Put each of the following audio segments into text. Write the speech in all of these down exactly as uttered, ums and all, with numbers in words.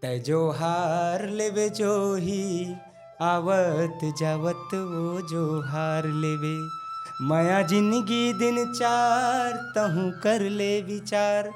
तै जोहार लेबे जोही, आवत जावत वो जोहार लेबे। मया जिंदगी दिन चार, तहूँ कर ले विचार।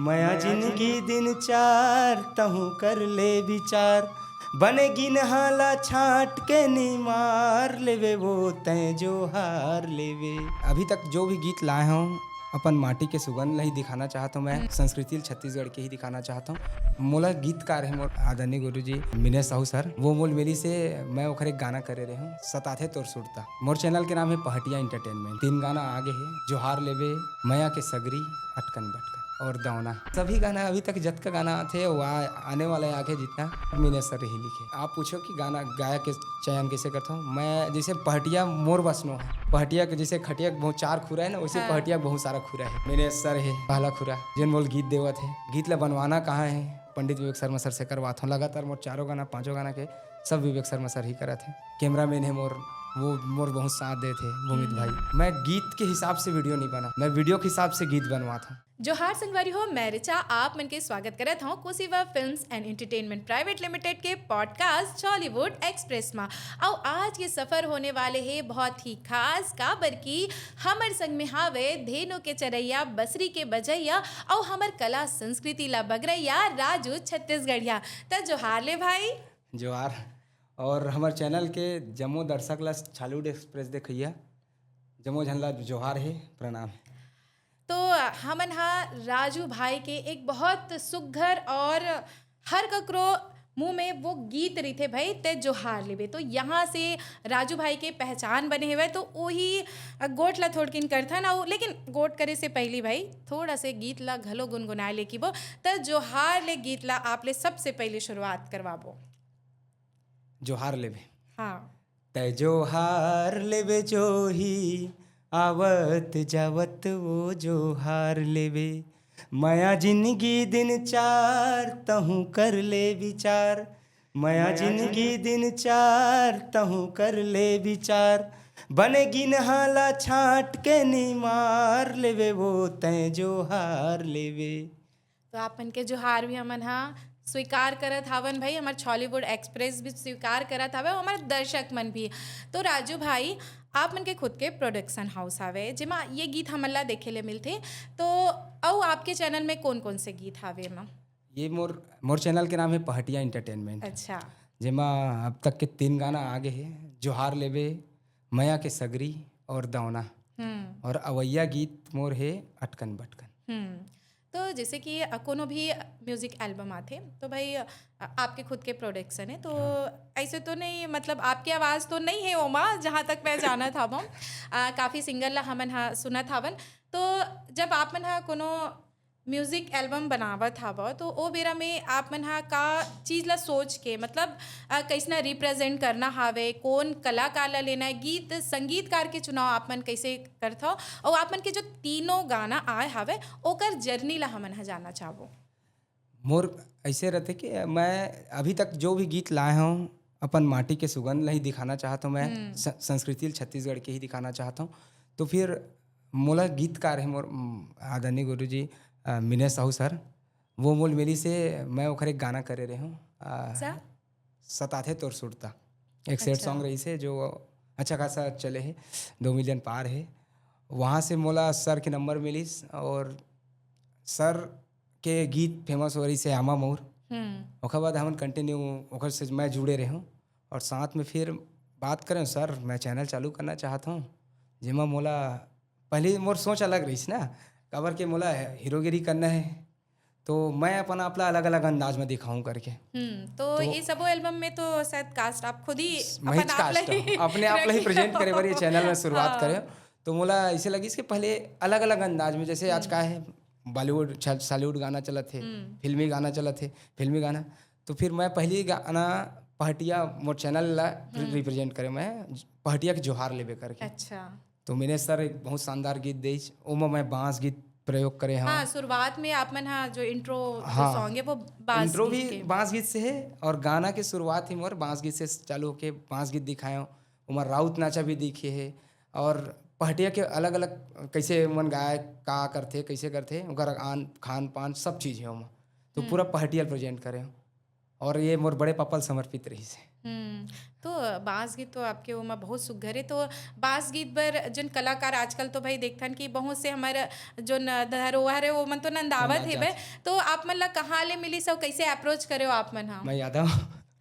मया जिंदगी दिन चार, तहूँ कर ले विचार। बने गिनहा ला छांट के निमार लेबे वो, तै जोहार लेबे। अभी तक जो भी गीत लाए हूँ, अपन माटी के सुगंध ला ही दिखाना चाहत हूँ मैं, हम्म। संस्कृति ल छत्तीसगढ़ के ही दिखाना चाहत हूँ। मोला गीतकार है मोर आदरणीय गुरुजी मिनेश साहू सर, वो मोल मिलिस हे, मैं ओखर एक गाना करे रहे हूँ, सताथे तोर सुरता। मोर चैनल के नाम है पहटिया एंटरटेनमेंट। तीन गाना आगे है, जोहार लेबे, मया के सगरी, अटकन बटकन और दौना। सभी गाना अभी तक जतका गाना आथे, वो आ-, आने वाला है आगे जितना, मिनेश सर ही लिखे। आप पूछो कि गाना गायक के चयन कैसे करता हूँ मैं। जैसे पहटिया मोर बस नो है, पहटिया के जैसे खटिया के बहुत चार खुरा है ना, वैसे हाँ। पहटिया के बहुत सारा खुरा है। मिनेश सर है पहला खुरा, जेन मोल गीत देवत है। गीत ला बनवाना कहाँ है, पंडित विवेक शर्मा सर से करवात हूँ। लगातार मोर चारों गाना, पांचों गाना के सब विवेक शर्मा सर ही करत है। कैमरामैन है मोर, वो मोर बहुत साथ देत है भूमित हम्म। भाई। मैं गीत के हिसाब से वीडियो नहीं बना, मैं वीडियो के हिसाब से गीत बनवात हूँ। जोहार संगवारी हो, मैं रिचा आप मन के स्वागत करत हूँ Kosiva films and entertainment private limited के पॉडकास्ट चॉलीवुड एक्सप्रेस मा। अउ आज के सफर होने वाले है बहुत ही खास, काबर कि हमर संग में हावे धेनु के चरैया, बसरी के बजैया अउ हमर कला संस्कृति ला बगरैया राजू छत्तीसगढ़िया। त जोहार ले भाई। जोहार। और हमर चैनल के जम्मो दर्शक ला छॉलीवुड एक्सप्रेस देखैया जम्मो झन ला जोहार हे, प्रणाम। तो हमन हा राजू भाई के एक बहुत सुघर और हर ककरो मुंह में वो गीत रहिथे भाई, ते जोहार लेबे। तो यहाँ से राजू भाई के पहचान बने हवय, तो ओही गोठ ला थोड़किन करथन। अउ लेकिन गोठ करे से पहली भाई थोड़ा से गीत ला घलो गुनगुनाए ले किबो, त जोहार ले गीत ला आप ले सबसे पहले शुरुआत करवाबो। जोहार लेबे। हाँ। तै जोहार लेबे जोही, आवत जावत वो जोहार लेबे। मया जिंदगी दिन चार, तहूँ कर ले विचार। मया जिंदगी दिन चार, तहूँ कर ले विचार। बने गिनहा ला छांट के निमार लेबे वो, तै जोहार लेबे। तो आप मन के जोहार भी हमन हा स्वीकार करत हावन भाई, हमर छॉलीवुड एक्सप्रेस भी स्वीकार करत हावे, हमर दर्शक मन भी। तो राजू भाई, आप मन के खुद के प्रोडक्शन हाउस हावे, जेमा ये गीत हमन ला देखे ले मिलथे। तो अउ आपके चैनल में कौन कौन से गीत हावे एमा? ये मोर, मोर चैनल के नाम है पहटिया एंटरटेनमेंट। अच्छा। जेमा अब तक के तीन गाना आगे है, जोहार लेबे, मया के सगरी और दौना। हम्म। और अवैया गीत मोर है अटकन बटकन। हम्म। तो जैसे कि, अ, कोनो भी म्यूजिक एल्बम आथे, तो भाई, अ, आपके खुद के प्रोडक्शन है, तो हाँ। ऐसे तो नहीं, मतलब, आपके आवाज़ तो नहीं है ओमा, जहाँ तक मैं जानत हावं। अ, काफ़ी सिंगर ला हमन हा सुनत हावन। तो जब आप मन हा कोनो म्यूजिक एल्बम बनावत हावव, तो ओ बेरा में आप मन हा का चीज़ ला सोच के, मतलब, अ, कइसना रिप्रेजेंट करना हावे, कौन कलाकार ला लेना है, गीत संगीतकार के चुनाव आप मन कैसे करथव, अउ आप मन के जो तीनों गाना आए हावे, ओकर जर्नी ला हमन हा जानना चाहबो। मोर ऐसे रहते कि मैं अभी तक जो भी गीत लाए हूँ, अपन माटी के सुगंध ला ही दिखाना चाहत हूँ मैं, हम्म। स-, संस्कृति ल छत्तीसगढ़ के ही दिखाना चाहत हूँ। तो फिर मोला गीतकार है मोर, उम, आदरणीय गुरुजी, अ, मिनेश साहू सर, वो मोल मिलिस हे, मैं ओखर एक गाना करे रहे हूँ, अ, सा? सताथे तोर सुरता, एक सैड अच्छा। सॉन्ग रहिस हे जो अच्छा खासा चले हे, दो मिलियन पार हे। वहाँ से मोला सर के नंबर मिलिस और सर के गीत फेमस हो रहिस हे आमा मऊर। हम्म। ओकर बाद हमन कंटिन्यू ओकर से मैं जुड़े रहे हूँ और साथ में फिर बात करें, "सर, मैं चैनल चालू करना चाहत हूँ, जेमा मोला," पहले मोर सोच अलग रहिस ना, काबर के मोला हीरोगिरी करना है, तो मैं अपन आप ला अलग-अलग अंदाज में दिखाऊं करके। हम्म, तो तो ये सबो एल्बम में तो शायद कास्ट आप खुद ही मैं अपन ही आप कास्ट ला ही हूँ, अपने आप ला ही रखे प्रेजेंट हो। करे बर ये चैनल में शुरुआत हाँ। करे। तो मोला ऐसे लगिस कि पहले अलग-अलग अंदाज में, जैसे आज हम्म। का है बॉलीवुड, छ-, सॉलीवुड गाना चलत हे, हम्म। फिल्मी गाना चलत हे, फिल्मी गाना, तो फिर मैं पहली गाना पहटिया मोर चैनल ला हम्म। रिप्रेजेंट करे, मैं पहटिया के जोहार लेबे करके। अच्छा। तो मिनेश सर एक बहुत शानदार गीत देइस, ओमा मैं बांस गीत प्रयोग करे हूँ। हाँ, शुरुआत में आप मन हा जो इंट्रो जो हाँ। सॉन्ग है वो बांस इंट्रो गीत भी के। बांस गीत से है और गाना के शुरुआत ही मोर बांस गीत से चालू होके बांस गीत दिखाए हूँ। ओमा राउत नाचा भी दिखे है और पहटिया के अलग-अलग कैसे मन गाए, का करथे, कैसे करथे, ओकर आन, खान पान सब चीज़ है ओमा। तो हम्म। पूरा पहटिया प्रेजेंट करे हूँ। और ये मोर बड़े पापा ल समर्पित रहिस हे। हम्म। तो बांस गीत तो आपके ओमा बहुत सुघर हे। तो बांस गीत बर जोन कलाकार आजकल तो भाई देखथन कि बहुत से हमर जोन धरोहर हे वो मन तो नंदावत नंदा हेबे। तो आप मन ला कहाँ ले मिलिस अउ कैसे अप्रोच करे हो आप मन हा? मैं यादव।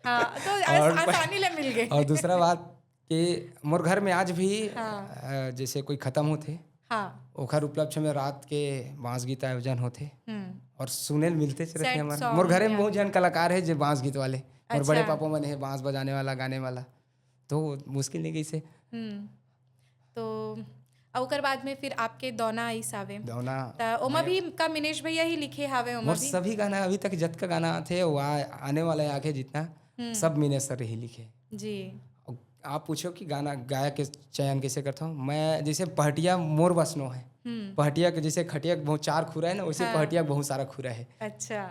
हाँ, तो आस, और आसानी ले मिल गए। और दूसरा बात कि मोर घर में आज भी हाँ। अ, जैसे कोई खत्म होथे, हाँ। ओखर उपलक्ष्य में रात के बांस गीत आयोजन होथे हम्म। और सुने ल मिलते रहते Sad हमन। song मोर घरे या में बहुत जन कलाकार है जे बांस गीत वाले, मोर बड़े अच्छा। पापा मन है बांस बजाने वाला, गाने वाला, तो मुश्किल नहीं कैसे। हम्म। तो अउ ओकर बाद में फिर आपके दौना आइस आवे। दौना त ओमा भी का मिनेश भैया ही लिखे हावे ओमा मोर भी? सभी गाना अभी तक जतका गाना आथे वो आ, आने वाला है आगे जितना, सब मिनेश सर ही लिखे। जी। और आप पूछो कि गाना गायक के चयन कैसे करता हूँ मैं, जैसे पहटिया मोर बसनो है, हम्म। पहटिया के जैसे खटिया के बहुत चार खुरा है ना, वैसे हाँ। पहटिया के बहुत सारा खुरा है। अच्छा।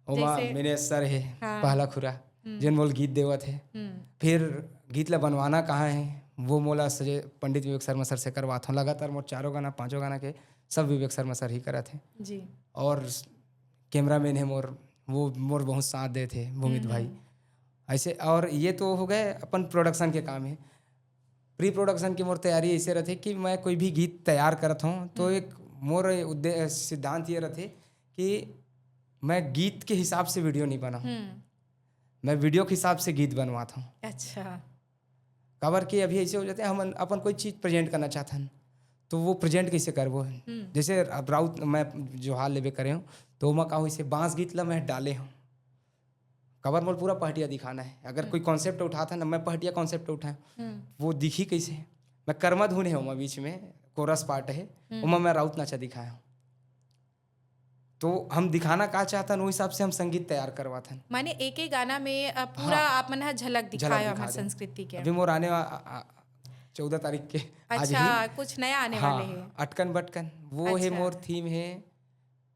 ओमा जैसे मिनेश सर है हाँ। पहला खुरा, हम्म। जेन मोल गीत देवत है। हम्म। फिर गीत ला बनवाना कहाँ है, वो मोला सजे पंडित विवेक शर्मा सर से करवात हूँ। लगातार मोर चारों गाना, पांचों गाना के सब विवेक शर्मा सर ही करत है। जी। और कैमरामैन है मोर, वो मोर बहुत साथ देते भूमित भाई। ऐसे, और ये तो हो गए अपन प्रोडक्शन के काम है। प्री प्रोडक्शन की मोर तैयारी ऐसे रहते कि मैं कोई भी गीत तैयार करत हूँ तो एक मोर उद्देश्य, सिद्धांत ये रहते कि मैं गीत के हिसाब से वीडियो नहीं बनाऊँ, हम्म। मैं वीडियो के हिसाब से गीत बनवाता हूँ। अच्छा। काबर कि अभी ऐसे हो जाते हैं, हम अपन कोई चीज़ प्रेजेंट करना चाहते हैं तो वो प्रेजेंट कैसे करबो है। हम्म। जैसे अब राउत मैं जोहार लेबे करे हूँ तो ओमा का होइसे बांस गीत ला मैं डाले हूँ, काबर मोर पूरा पहटिया दिखाना है। अगर कोई कॉन्सेप्ट उठाता है ना, मैं पहटिया कॉन्सेप्ट उठाए, हम्म। वो दिखी कैसे। मैं कर्मा धुन है ओमा बीच में कोरस पार्ट है, ओमा मैं राउत नाचा दिखाया हूँ। तो हम दिखाना का चाहता है, वो हिसाब से हम संगीत तैयार करवाथन। माने एक एक गाना में अ, पूरा हाँ। आप मन ह झलक झलक दिखाए हो दिखा हमर दे। संस्कृति के। अभी मोर आने वा-, आ, आ, चौदह तारीख के आज अच्छा, ही। कुछ नया आने हाँ, वाले हैं। अटकन बटकन, वो है अच्छा। मोर थीम है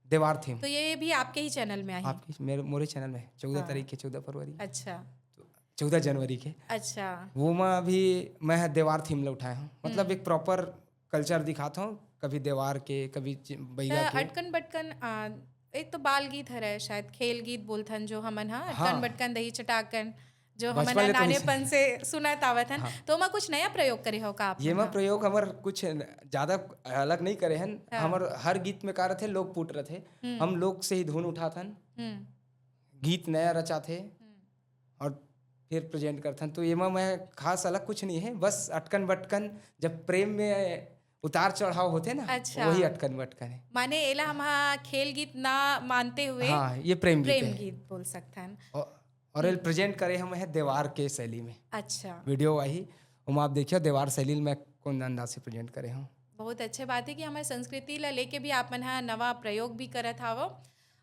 देवार थीम। तो ये भी आपके ही चैनल में आई? आपकी मेरे मोरे चैनल में चौदह हाँ। तारीख के, चौदह फरवरी, अच्छा। चौदह जनवरी के। अच्छा। वो में अभी मैं ह देवार थीम ल उठाए हूँ, मतलब एक प्रॉपर कल्चर दिखाता हूँ, कभी देवार के, कभी चि- बैगा त के। अटकन बटकन, आ, एक तो बाल गीत हरय, शायद खेल गीत बोलथन जो हमन ह, अटकन हाँ। बटकन दही चटाकन, जो बचपन हमन ह ले तो नानेपन वैसे से सुनत आवत हन। हाँ। तो ओमा कुछ नया प्रयोग करे हो का आप ये मन मैं ह? प्रयोग हमर कुछ न- ज्यादा अलग नहीं करे हन। हाँ। हमर हर गीत में का रथे, लोक पुट रथे। हम्म। हम लोक से ही धुन उठाथन, हम्म। गीत नया रचाथे हम्म। और फिर प्रेजेंट करथन। तो ये में मैं खास अलग कुछ नहीं है, बस अटकन बटकन जब प्रेम में उतार चढ़ाव होते ना, अच्छा। वही अटकन बटकन है। माने एला हम ह खेल गीत ना मानते हुए हाँ, ये प्रेम गीत प्रेम है। गीत बोल सकथन। और, और ये प्रेजेंट करे हम है देवार के शैली में। अच्छा। वीडियो वही, ओमा आप देखियो देवार शैली में कौन अंदाज से प्रेजेंट करे हम। बहुत अच्छे बात है कि हमारे संस्कृति ला लेके भी आप मन ह नवा प्रयोग भी करत हावो।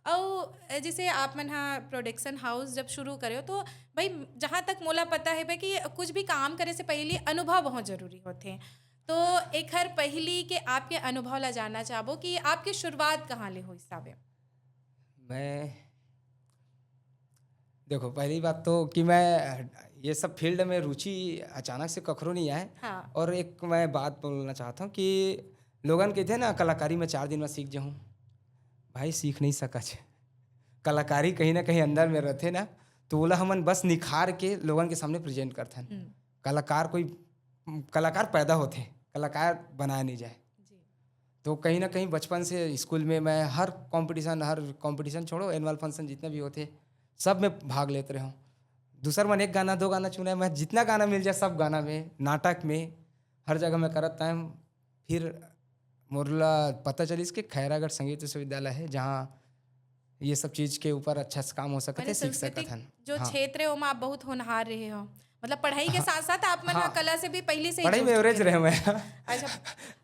अउ जैसे आप मन ह प्रोडक्शन हाउस जब शुरू करे हो, तो भाई, जहाँ तक मोला पता है भाई कि कुछ भी काम करे से पहले अनुभव बहुत जरूरी होथे। तो एखर पहली के आपके अनुभव ला जानना चाहबो कि आपके शुरुआत कहाँ ले होइस हावे? मैं, देखो, पहली बात तो कि मैं ये सब फील्ड में रुचि अचानक से कखरो नहीं आए। हाँ। और एक मैं बात बोलना चाहता हूँ कि लोगन कहते हैं ना, कलाकारी में चार दिन में सीख जाऊँ, भाई, सीख नहीं सकच। कलाकारी कहीं ना कहीं अंदर में रहते ना, तो ओला हमन बस निखार के लोगन के सामने प्रेजेंट करथन। हम्म। कलाकार कोई, कलाकार पैदा होते, कलाकार बनाया नहीं जाए। जी। तो कहीं ना कहीं बचपन से स्कूल में मैं हर कंपटीशन, हर कंपटीशन छोड़ो, एनुअल फंक्शन जितना भी होते, सब में भाग लेते रहे हूँ। दूसर मन एक गाना, दो गाना चुने, मैं जितना गाना मिल जाए, सब गाना में, नाटक में, हर जगह में करत टाइम फिर मोरला पता चलिस कि खैरागढ़ संगीत विश्वविद्यालय है, जहाँ ये सब चीज के ऊपर अच्छा से काम हो सकत माने है, सीख सांस्कृतिक सकत हन। जो हाँ। क्षेत्र है, ओमा आप बहुत होनहार रहे हो, मतलब पढ़ाई के साथ साथ आप मन ह हाँ। कला से भी पहले से ही पढ़ाई जुड़ में एवरेज चुके रहे मैं। अच्छा,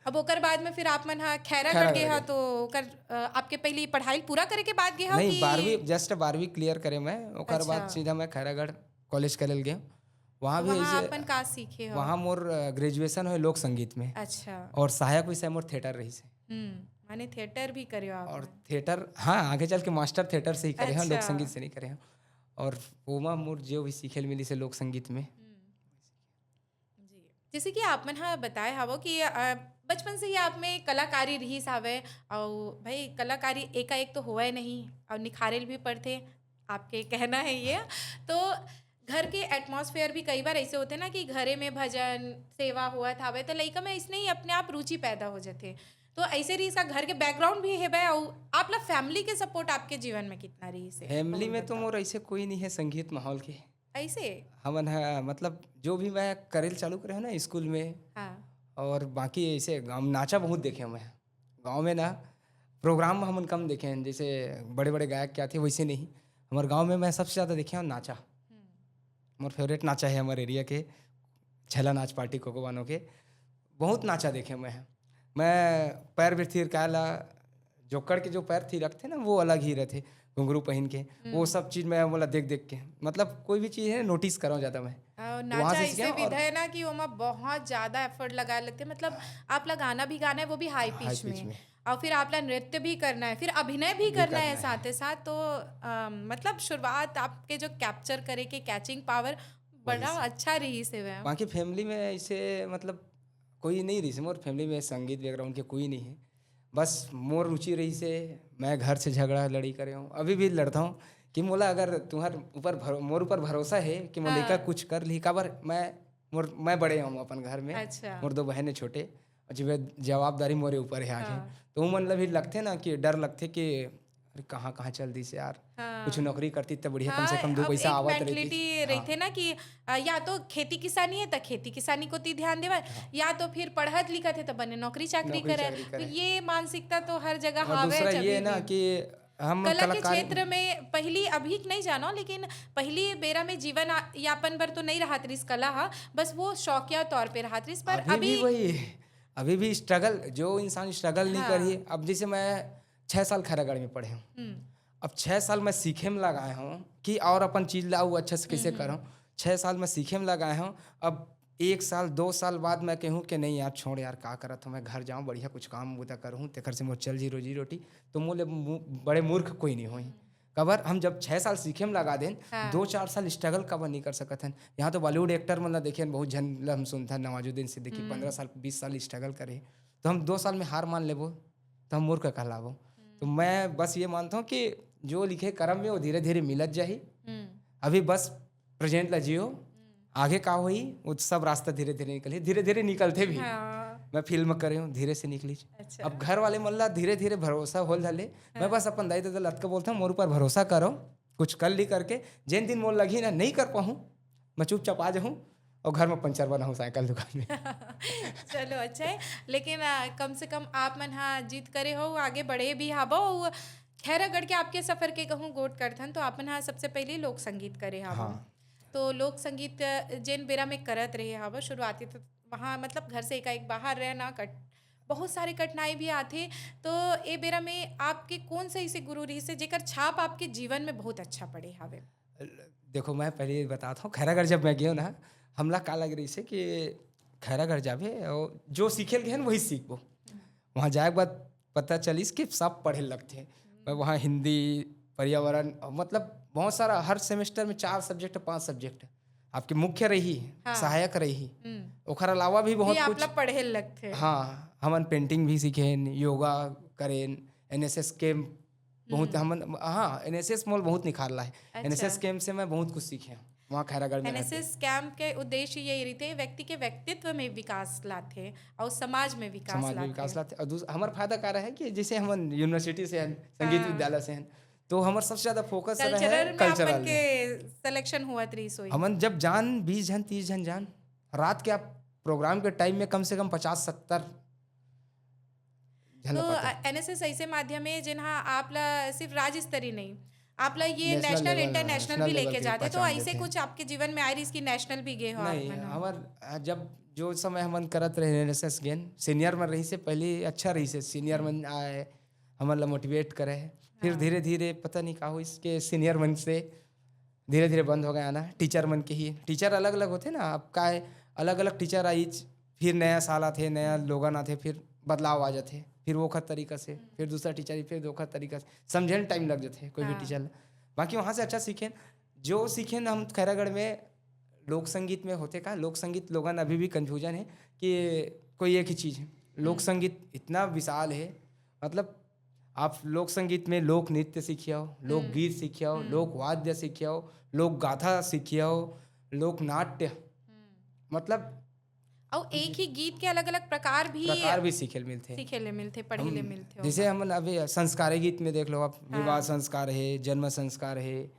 अब ओकर बाद में फिर आप मन ह खैरागढ़ खैरागढ़ गे हो, गे। तो ओकर, अ, आपके पहली पढ़ाई पूरा करे के बाद गे हो नहीं, कि? बारहवीं, जस्ट बारहवीं क्लियर करे मैं, ओकर अच्छा। बाद सीधा मैं खैरागढ़ कॉलेज करे ल गए। वहाँ तो भी वहाँ ऐसे, अपन का सीखे हो? वहाँ मोर ग्रेजुएशन है लोक संगीत में, अच्छा। और सहायक विषय मोर थिएटर रही से। हम्म, माने थिएटर भी करे हो आप और मन? थिएटर, हाँ, आगे चल के मास्टर थिएटर से ही करे हैं, लोक अच्छा। संगीत से नहीं करे हैं। और ओमा मोर जो भी सीखे ल मिली से लोक संगीत में। हम्म। जी, जैसे कि आप मन ह बताए हावो कि, अ, बचपन से ही आप में कलाकारी रिहिस हावय, अउ भाई, कलाकारी एकाएक तो होवय नहीं, अउ निखारे ल भी पड़थे। आपके कहना है ये। तो घर के एटमॉस्फेयर भी कई बार ऐसे होथे ना कि घरे में भजन सेवा होवत हावय, तो लइका में अइसने ही अपने आप रुचि पैदा हो जाथे। तो ऐसे रहिस, घर के बैकग्राउंड भी हेबे, अउ आप ला फैमिली के सपोर्ट आपके जीवन में कितना रहिस हे? फैमिली में तो मोर ऐसे कोई नहीं है संगीत माहौल के। ऐसे? हमन ह, मतलब, जो भी मैं करे ल चालू करे हूँ ना स्कूल में, हाँ। और बाकी ऐसे गाँव नाचा बहुत देखे हूँ मैं। गाँव में ना प्रोग्राम हमन कम देखे हैं, जैसे बड़े-बड़े गायक के आथे वैसे नहीं। हमर गाँव में मैं सबसे ज़्यादा देखे हूँ नाचा। हम्म। मोर फेवरेट नाचा है हमर एरिया के, छेला नाच पार्टी कोकोबानो के। बहुत नाचा देखे मैं। मैं पैर भी थिरकाए ला, जोकड़ के जो पैर थिरकथे ना, वो अलग ही रहथे, घुंघरू पहिन के। वो हम्म। सब चीज़ मैं बोला देख-देख के, मतलब, कोई भी चीज़ है, नोटिस करौं ज़्यादा मैं। और वहाँ नाचा से ऐसे सीखे विधा और है ना कि ओमा बहुत ज़्यादा एफर्ट लगाए लगथे, मतलब, आप ला गाना भी गाना है, वो भी हाई हाई पिच पिच में। में। और फिर आप ला नृत्य भी करना है, फिर अभिनय भी भी करना है करना है। साथे साथ। तो, अम, मतलब, शुरुआत आपके जो कैप्चर करे के कैचिंग पावर बड़ा वही से। अच्छा रहिस हे वह। बाकी फैमिली में ऐसे, मतलब, कोई नहीं रहिस हे, मोर फैमिली में संगीत बैकग्राउंड के कोई नहीं है। बस मोर रुचि रहिस हे, मैं घर से झगड़ा लड़ी करे हूँ, अभी भी लड़ता हूँ कि मोला अगर तुम्हार ऊपर भरो-, मोर ऊपर भरोसा है कि मोर हाँ। लइका कुछ कर ली, काबर मैं, मोर, मैं बड़े हूँ अपन घर में, अच्छा। मोर दो बहन है छोटे, और जब जवाबदारी मोरे ऊपर है आगे, हाँ। तो उमन ला भी लगथे ना कि डर लगथे कि अरे कहाँ, कहाँ चल दिस यार, हाँ। कुछ नौकरी करती त बढ़िया, कम से हाँ, कम दो अब पैसा एक आवत रहितिस। मेंटलिटी हाँ। रहिथे ना कि, अ, या तो खेती किसानी है त खेती किसानी कोती ध्यान देवय, हाँ। या तो फिर पढ़त लिखत है त बने नौकरी चाकरी नौकरी करे। चाकरी तो करे। ये मानसिकता तो हर जगह और हावे दूसरा ये अभी ना भी। कि हम कला के कलाकार क्षेत्र में पहली, अभी नहीं जानो, लेकिन पहली बेरा में जीवन आ-, यापन बर तो नहीं रहत रिहिस कला हा, बस वो शौकिया तौर पे रहत रिहिस, पर अभी भी अभी वही है। अभी भी स्ट्रगल, जो इंसान स्ट्रगल नहीं हाँ। करी, अब जैसे मैं छः साल खैरागढ़ में पढ़े हूँ। हम्म। अब छः साल मैं सीखे में लगाए हूँ कि और अपन चीज़ ला वो अच्छा से कैसे हम्म, हम्म। करूँ। छः साल मैं सीखे में लगाए हूँ। अब एक साल, दो साल बाद मैं कहूँ कि नहीं यार, छोड़ यार, का करत हूँ, मैं घर जाऊँ, बढ़िया कुछ काम बूता करूँ, तेकर से मोर चल जी रोजी रोटी, तो मोले मू-, बड़े मूर्ख कोई नहीं होई। हम्म। काबर हम जब छः साल सीखे में लगा देन, हाँ। दो चार साल स्ट्रगल काबर नहीं कर सकत हन? यहाँ तो बॉलीवुड एक्टर मन ला देखे हन, बहुत झन ला हम सुनथन, नवाजुद्दीन सिद्दीकी हम्म। पन्द्रह साल, बीस साल स्ट्रगल करे, तो हम दो साल में हार मान लेबो, तो हम मूर्ख कहलाबो। हम्म। तो मैं बस ये मानता हूँ कि जो लिखे करम में, वो धीरे-धीरे मिलत जाही। हम्म। अभी बस प्रेजेंट ला जियो, हम्म। आगे का होही, वो सब रास्ता धीरे-धीरे निकलही, धीरे-धीरे निकलथे भी। हाँ। मैं फिल्म करे हूँ, धीरे से निकलिस। अच्छा। अब घर वाले मन ला धीरे-धीरे भरोसा होल धर ले। मैं हाँ। बस अपन दाई ददा ला अतका बोलता हूँ, मोर ऊपर भरोसा करो, कुछ कर ली करके, जेन दिन मोर लगही ना, नहीं कर पाहूँ, मैं चुपचाप आ जाहूँ और घर में पंचर बनाहूँ साइकिल दुकान में। चलो, अच्छा है, लेकिन, आ, कम से कम आप मन हा जिद करे हो, आगे बढ़े भी हाबो। अउ खैरागढ़ के आपके सफर के कहूँ गोठ करथन, तो आप मन हा सबसे पहले लोक संगीत करे हाबो। हाँ। तो लोक संगीत, अ, जेन बेरा में करत रहे हाबो शुरुआती, तो वहाँ, मतलब, घर से एकाएक बाहर रहना, कट-, बहुत सारे कठिनाई भी आथे। तो ए बेरा में आपके कौन सा ऐसे गुरु रहिस हे, जेकर छाप आपके जीवन में बहुत अच्छा पड़े हावे? देखो, मैं पहले ये बताता हूँ, खैरागढ़ जब मैं गया ना, हमला का लग रहिस हे कि खैरागढ़ जाबे और जो सीखे ल गए हैं, वही सीखबो। वहाँ जाए के बाद पता चलिस कि सब पढ़े लगथे। मैं वहाँ हिंदी, पर्यावरण, मतलब, बहुत सारा, हर सेमेस्टर में चार सब्जेक्ट, पांच सब्जेक्ट आपके मुख्य रही, हाँ। सहायक रही, हम्म। ओकर अलावा भी बहुत ये आप कुछ। ला पढ़े लगथे। हाँ, हमन पेंटिंग भी सीखेन, योगा करेन, एनएसएस कैंप बहुत हम्म। हमन, हाँ, एनएसएस मोल बहुत निखार ला है। अच्छा। एनएसएस कैंप से मैं बहुत कुछ सीखे हूँ वहाँ खैरागढ़ में रहते। एनएसएस कैंप के उद्देश्य यही रहिथे, व्यक्ति के व्यक्तित्व में विकास लाथे और समाज में विकास समाज में लाथे। विकास लाथे। और दूस-, हमर फायदा का रहा है कि जैसे हमन यूनिवर्सिटी से हैं, संगीत हाँ। विद्यालय से हैं, तो हमर सबसे ज्यादा फोकस रहे कल्चरल में कल्चरल आपन में। के सिलेक्शन हुआ रहिस होई। हमन जब जान बीस जन, तीस जन जान, रात के आप प्रोग्राम के टाइम में कम से कम पचास सत्तर झन तो, ला पता। अ, एनएसएस ऐसे माध्यम है जिन हा आप ला सिर्फ राज्य स्तरीय नहीं, आप ला ये national national, level, international international भी लेवल लेके के जाते, तो पहचान ऐसे देते। कुछ आपके जीवन में आए रहिस कि नेशनल भी गए हो आप नहीं, मन हा? हमर, अ, जब जो समय हमन करत रहे एनएसएस गेन, सीनियर मन रहिस हे, पहले अच्छा रहिस हे, सीनियर मन आए, हमन ला मोटिवेट करे, फिर हाँ। धीरे-धीरे पता नहीं का होइस के सीनियर मन से धीरे-धीरे बंद हो गया आना, टीचर मन के ही, टीचर अलग-अलग होथे ना, अब का है, अलग-अलग टीचर आइच, फिर नया साल आथे, नया लोगन आथे, फिर बदलाव आ जाथे, फिर वो खत तरीका से, हम्म। फिर दूसरा टीचर, फिर वो खत तरीका से, समझे में टाइम लग जाथे कोई भी हाँ। टीचर ला। बाकी वहाँ से अच्छा सीखेन, जो सीखेन हम खैरागढ़ में लोक संगीत में होथे का, लोक संगीत लोगन अभी भी कन्फ्यूजन है कि कोई एक ही चीज़ है। लोक हम्म। संगीत इतना विशाल है, मतलब आप लोक संगीत में लोक नृत्य सीखियो, लोक गीत सीखियो, लोक वाद्य सीखियो, लोक गाथा सीखियो, लोक नाट्य, मतलब अउ एक ही गीत के अलग-अलग प्रकार भी प्रकार भी सीखे ल मिलथे। सीखे ले मिलथे, पढ़े ले मिलथे। जैसे हमन अभी संस्कारी गीत में देख लो आप, विवाह संस्कार है, जन्म संस्कार है।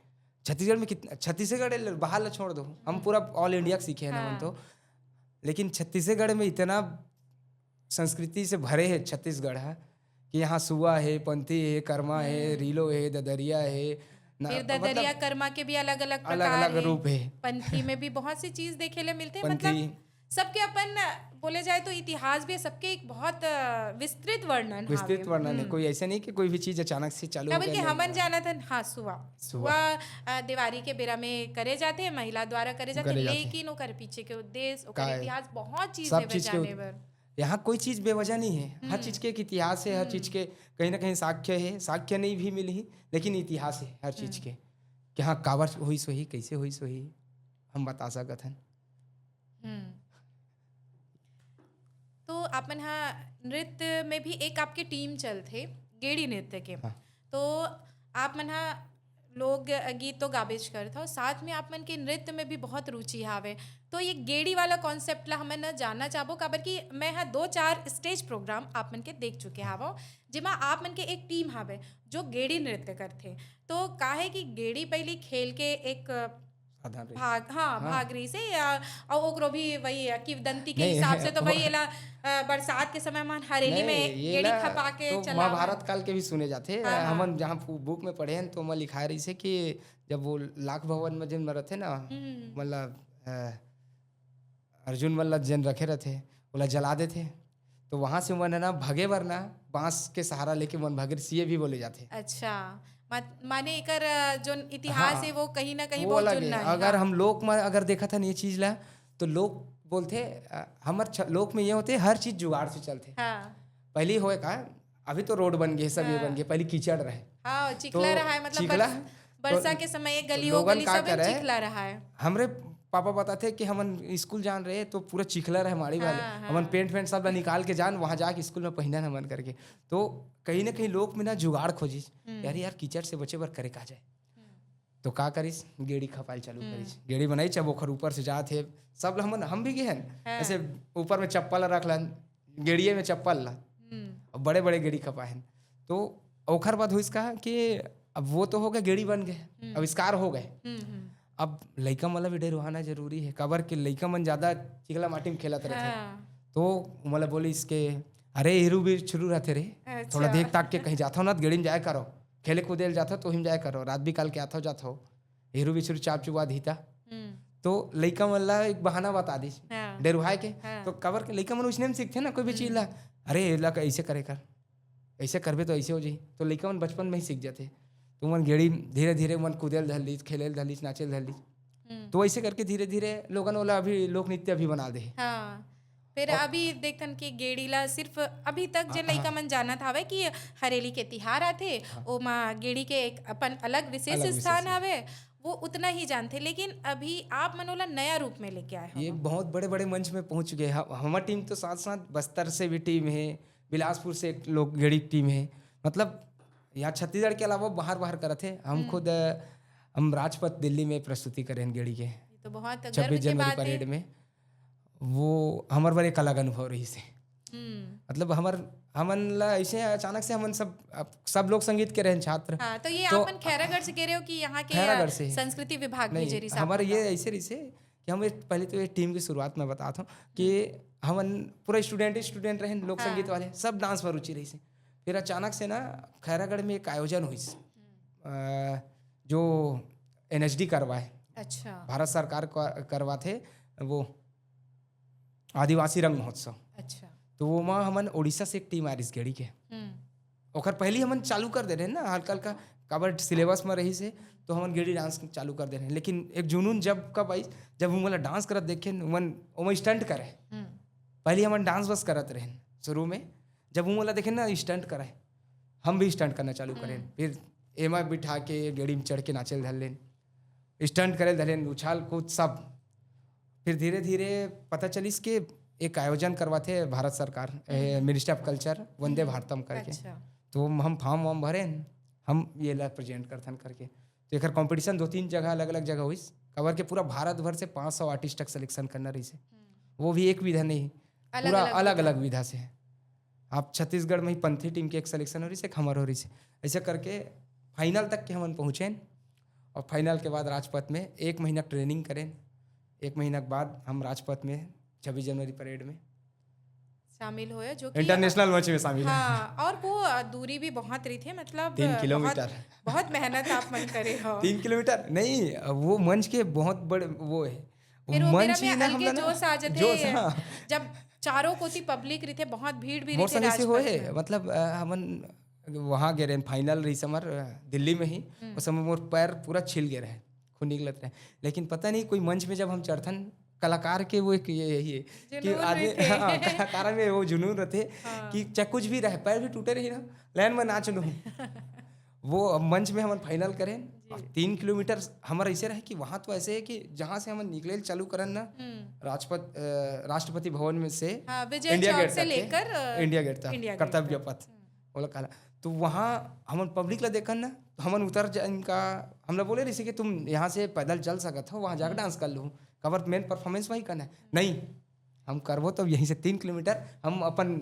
छत्तीसगढ़ में कितना, छत्तीसगढ़ ले, बाहर ला छोड़ दो, हम पूरा ऑल इंडिया के सीखे हैं ना, हम तो। लेकिन छत्तीसगढ़ में इतना संस्कृति से भरे है छत्तीसगढ़ है कि यहाँ सुआ है, पंथी है, कर्मा है, रीलो है, ददरिया है ना, फिर ददरिया कर्मा के भी अलग अलग अलग अलग रूप है। पंथी में भी बहुत सी चीज देखे ले मिलते हैं, पंथी। मतलब सबके अपन, बोले जाए तो इतिहास भी सबके एक बहुत अ, विस्तृत वर्णन विस्तृत वर्णन है। कोई ऐसा नहीं कि कोई भी चीज अचानक से चालू हो बल्कि गया। हमन जानत हन, हाँ, सुआ। सुआ अ, देवारी के बेरा में करे जाते हैं, महिला द्वारा करे जाते करे हैं, जाते हैं। लेकिन ओकर पीछे के उद्देश्य, का ओकर है? इतिहास बहुत चीज सब देवे चीज के जाने उद- बर। यहाँ कोई चीज बेवजह नहीं है। हर चीज के एक इतिहास है, हर चीज के कहीं ना कहीं साक्ष्य है। साक्ष्य नहीं भी मिली, लेकिन इतिहास है हर चीज के कि हाँ, काबर होइस होही, कैसे होइस होही, हम बता सकत हन। हम्म। तो आप मन हा नृत्य में भी एक आपके टीम चलथे, गेड़ी नृत्य के। हाँ। तो आप मन हा लोक गीत तो गाबेच करत हो, साथ में आप मन के नृत्य में भी बहुत रुचि हावे। तो ये गेड़ी वाला कॉन्सेप्ट ला हमन न जानना चाहबो, काबर कि मैं हा दो चार स्टेज प्रोग्राम आप मन के देख चुके हावो, जेमा आप मन के एक टीम हावे जो गेड़ी नृत्य करथे। तो का है कि गेड़ी पहली खेल के एक साधन रही। भाग, हाँ, भाग रही से या, और ओकरो भी वही है, किंवदंती के नहीं, हिसाब से तो वो- वही एला अ, बरसात के समय में हरेली नहीं, में ये गेड़ी ला खपा के तो चला। महाभारत काल के भी सुने जाते हैं। हाँ, हाँ। हमन जहाँ पु- बुक में पढ़े हैं तो ओमा लिखाए रहिसे कि जब वो लाख भवन में जिन में रथे ना, मतलब अ, अर्जुन मन ला जेन रखे रथे, ओला जला देथे, तो वहां से मन है ना भगे बर ना बांस के सहारा लेके मन भगे, सीए भी बोले जाथे। अच्छा, मत- माने एकर अ, जोन इतिहास हाँ। है वो कहीं ना कहीं वो बहुत अलग जुड़ना है। है। अगर हाँ। हम लोक में अगर देखत हन ये चीज ला, तो लोग बोलथे अ, हमर छ- लोक में ये होते हर चीज जुगाड़ से चलथे। हाँ। पहली होए का, अभी तो रोड बन गए, सब ये बन गए, पहली कीचड़ रहे। हाँ, चिखला तो रहा है, मतलब चिखला, बरस-, बरसा तो- के समय ये तो गली वो लोगन गली का सब करे? चिखला रहा है। हमरे पापा बताथे कि हमन स्कूल जान रहे तो पूरा चिखला रहे माड़ी वाले, हाँ, हाँ। हमन पेंट वेंट सब ला निकाल के जान वहाँ जाके स्कूल में पहिनन हमन करके। तो कहीं ना कहीं लोक में ना जुगाड़ खोजिस, यार यार कीचड़ से बचे बर करे का जाए। तो का करिस, गेड़ी खपाल चालू करिस, गेड़ी बनाई, जब ओखर ऊपर से जात हे, सब ला हमन, हम भी गए हन, हाँ। ऐसे ऊपर में चप्पल रख लन, गेड़िए में चप्पल ला, हम्म। अब बड़े बड़े गेड़ी खपाए हन। तो ओखर बाद होइस का कि अब वो तो हो गए, गेड़ी बन गए, आविष्कार हो गए। हम्म, हम्म। अब लइका मन ला भी डेरवाना जरूरी है, काबर के लइका मन ज्यादा चिखला माटी में खेलत रहथे। हाँ। तो मोला बोलिस के, "अरे, एरू बिछरू रहथे रे, अच्छा। थोड़ा देख ताक के कहीं जाथव ना, त गेड़ी में जाए करो, खेले कूदे ल जाथव तो ओही में जाए करो, रात बिकाल के आथव जाथव, एरू बिछरू चाप चुबा धीता।" हम्म। तो लइका मन ला एक बहाना बता दिस हाँ। डेरवाए के। हाँ। तो काबर के लइका मन उसने में सीखथे ना कोई भी चीज ला, "अरे, एला ऐसे करे कर, ऐसे करबे तो ऐसे हो जाही।" तो लइका मन बचपन में ही सीख जाथे। तो मन गेड़ी धीरे धीरे मन कूदे ल धर लीस, खेले ल धर लीस, नाचे ल धर लीस। हम्म। तो ऐसे करके धीरे धीरे लोगन ओला अभी लोक नृत्य भी बना दे। हाँ, फिर अभी देखथन कि गेड़ी ला सिर्फ अभी तक जे लइका मन जानत हावय कि हरेली के तिहार आथे, ओमा गेड़ी के एक अपन अलग विशेष अलग विशेष स्थान है। हावय, वो उतना ही जानथे। लेकिन अभी आप मन ओला नया रूप में लेके आए हो। ये बहुत बड़े बड़े मंच में पहुंच चुके हैं। हम- हमर टीम तो साथ साथ बस्तर से भी टीम है, बिलासपुर से एक लोक गेड़ी टीम है, मतलब यहाँ छत्तीसगढ़ के अलावा बाहर बाहर करत है। हम खुद अ, हम राजपथ दिल्ली में प्रस्तुति करे हैं गेड़ी के ये तो बहुत गर्व छब्बीस के जनवरी बात है। परेड में। वो हमर बर एक अलग अनुभव रहिस है। हम्म। मतलब हमर, हमन ला ऐसे अचानक से हमन सब, अब सब लोग संगीत के रहन छात्र। हाँ, तो ये तो आप मन खैरागढ़ से कह रहे हो कि यहाँ के खैरागढ़ से। संस्कृति विभाग में नहीं, जे रिहिस हमारे आप ये मन का? ऐसे रहिस है कि हम एक, पहले तो ये टीम की शुरुआत में बताता हूँ कि हमन पूरा स्टूडेंट स्टूडेंट रहे लोक हाँ। संगीत वाले, सब डांस में रुचि रहिस है। फिर अचानक से ना खैरागढ़ में एक आयोजन हुई, अ, जो एनएसडी करवाए, अच्छा। भारत सरकार का करवाथे वो आदिवासी रंग महोत्सव। अच्छा। तो वो में हमन उड़ीसा से एक टीम आ रहिस गेड़ी के। हम्म। ओकर पहली हमन चालू कर दे रहे ना हल्का हल्का, काबर सिलेबस में रहिस है, तो हमन गेड़ी डांस चालू कर दे रहे। लेकिन एक जुनून जब कब आई, जब वो मोला डांस करत देखे, उमन ओमा स्टंट करे। हम्म। पहली हमन डांस बस करत रहे शुरू में, जब वो मोला देखे ना स्टंट करे, हम भी स्टंट करना चालू करें। फिर एमा बिठा के गेड़ी में चढ़ के नाचे ल धर लेन, स्टंट करे ल धर लेन, उछाल कूद सब। फिर धीरे धीरे पता चलिस कि एक आयोजन करवाथे भारत सरकार, मिनिस्ट्री ऑफ कल्चर, वंदे भारतम करके। अच्छा। तो हम फॉर्म वॉर्म भरेन, हम ये ला प्रेजेंट करथन करके। तो एकर कॉम्पिटिशन दो तीन जगह, अलग अलग जगह होइस, काबर के पूरा भारत भर से पाँच सौ आर्टिस्ट तक सिलेक्शन करना रहिसे। वो भी एक विधा नहीं, अलग पूरा अलग अलग अलग विधा से। आप छत्तीसगढ़ में ही पंथी टीम के एक सिलेक्शन हो रहिसे, एक हमर हो रहिसे। ऐसे करके फाइनल तक के हमन पहुँचेन, और फाइनल के बाद राजपथ में एक महीना ट्रेनिंग करेन। एक महीना के बाद हम राजपथ में छब्बीस जनवरी परेड में शामिल होए, जो कि इंटरनेशनल मंच में शामिल है। हाँ, और वो अ, दूरी भी बहुत रही थे, मतलब तीन अ, किलोमीटर। बहुत, बहुत मेहनत आप मन करे हो। तीन किलोमीटर नहीं, वो मंच के बहुत बड़े वो है। फिर वो मंच मेरा ही में ना अलगे हमला ना जोश आ जाते जोश, हाँ। जब चारों कोती पब्लिक रही थे, बहुत भीड़ भी रही मोर थे संग ऐसे राजपथ होए, में। मतलब अ, हमन वहाँ गए रहे, फाइनल रही हमर अ, दिल्ली में ही। उस समय मोर पैर पूरा छिल गए रहे, खून निकलत रहे, लेकिन पता नहीं कोई मंच में जब हम चढ़थन, कलाकार के वो एक ये यही है कि जुनून आदमी रहिथे। हाँ, कलाकार में वो जुनून रहते हाँ। कि चाहे कुछ भी रहे, पैर भी टूटे रही ना, लाइन में नाच लूँ। वो अब मंच में हमन फाइनल करें। अब तीन किलोमीटर हमर ऐसे रहे कि वहाँ तो ऐसे है कि जहाँ से हमन निकले चालू करन ना, हम्म, राजपथ अ, राष्ट्रपति भवन में से हाँ, विजय इंडिया चौक गेट से तक के, लेकर अ, इंडिया गेट तक, इंडिया गेट कर्तव्य तक। पथ, ओला कहला। तो वहाँ हमन पब्लिक ला देखन ना, तो हमन उतर जा इनका, हमला बोले रहिसे कि तुम यहाँ से पैदल चल सकत हो, वहाँ जाकर डांस कर लो, काबर मेन परफॉर्मेंस वही करना है। नहीं, हम करबो तो यहीं से तीन किलोमीटर हम अपन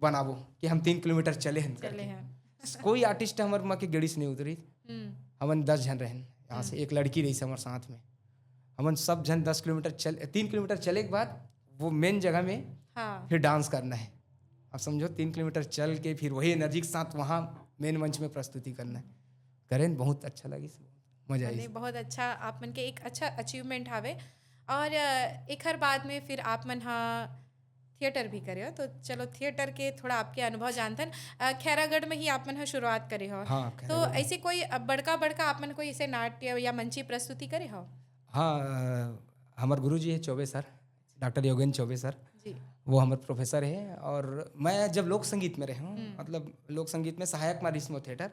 बनाबो कि हम तीन किलोमीटर चले हन चले करके। हैं। कोई आर्टिस्ट हमर मा के गेड़ी से नहीं उतरी। हम्म, हमन दस झन रहन, यहाँ से एक लड़की रही हमर साथ में। हमन सब झन दस किलोमीटर चल, तीन किलोमीटर चले के बाद वो मेन जगह में हाँ। फिर डांस करना है। अब समझो, तीन किलोमीटर चल के फिर वही एनर्जी के साथ वहाँ मेन मंच में प्रस्तुति करना है। करें, बहुत अच्छा लगी, मजा आई। नहीं, बहुत अच्छा, आप मन के एक अच्छा अचीवमेंट हावे। और अ, एखर बाद में फिर आप मन हा थिएटर भी करे हो, तो चलो थिएटर के थोड़ा आपके अनुभव जानथन। अ, खैरागढ़ में ही आप मन हा शुरुआत करे हो। हाँ, तो खैरागढ़ में। ऐसे कोई अ, बड़का बड़का आप मन कोई ऐसे नाट्य या मंची प्रस्तुति करे हो? हाँ, अ, हमार गुरु जी है Choubey sir, doctor Yogendra Choubey sir. जी। वो हमारे प्रोफेसर है। और मैं जब लोक संगीत में रहे हूँ, मतलब लोक संगीत में सहायक मा रहिस मोर थिएटर,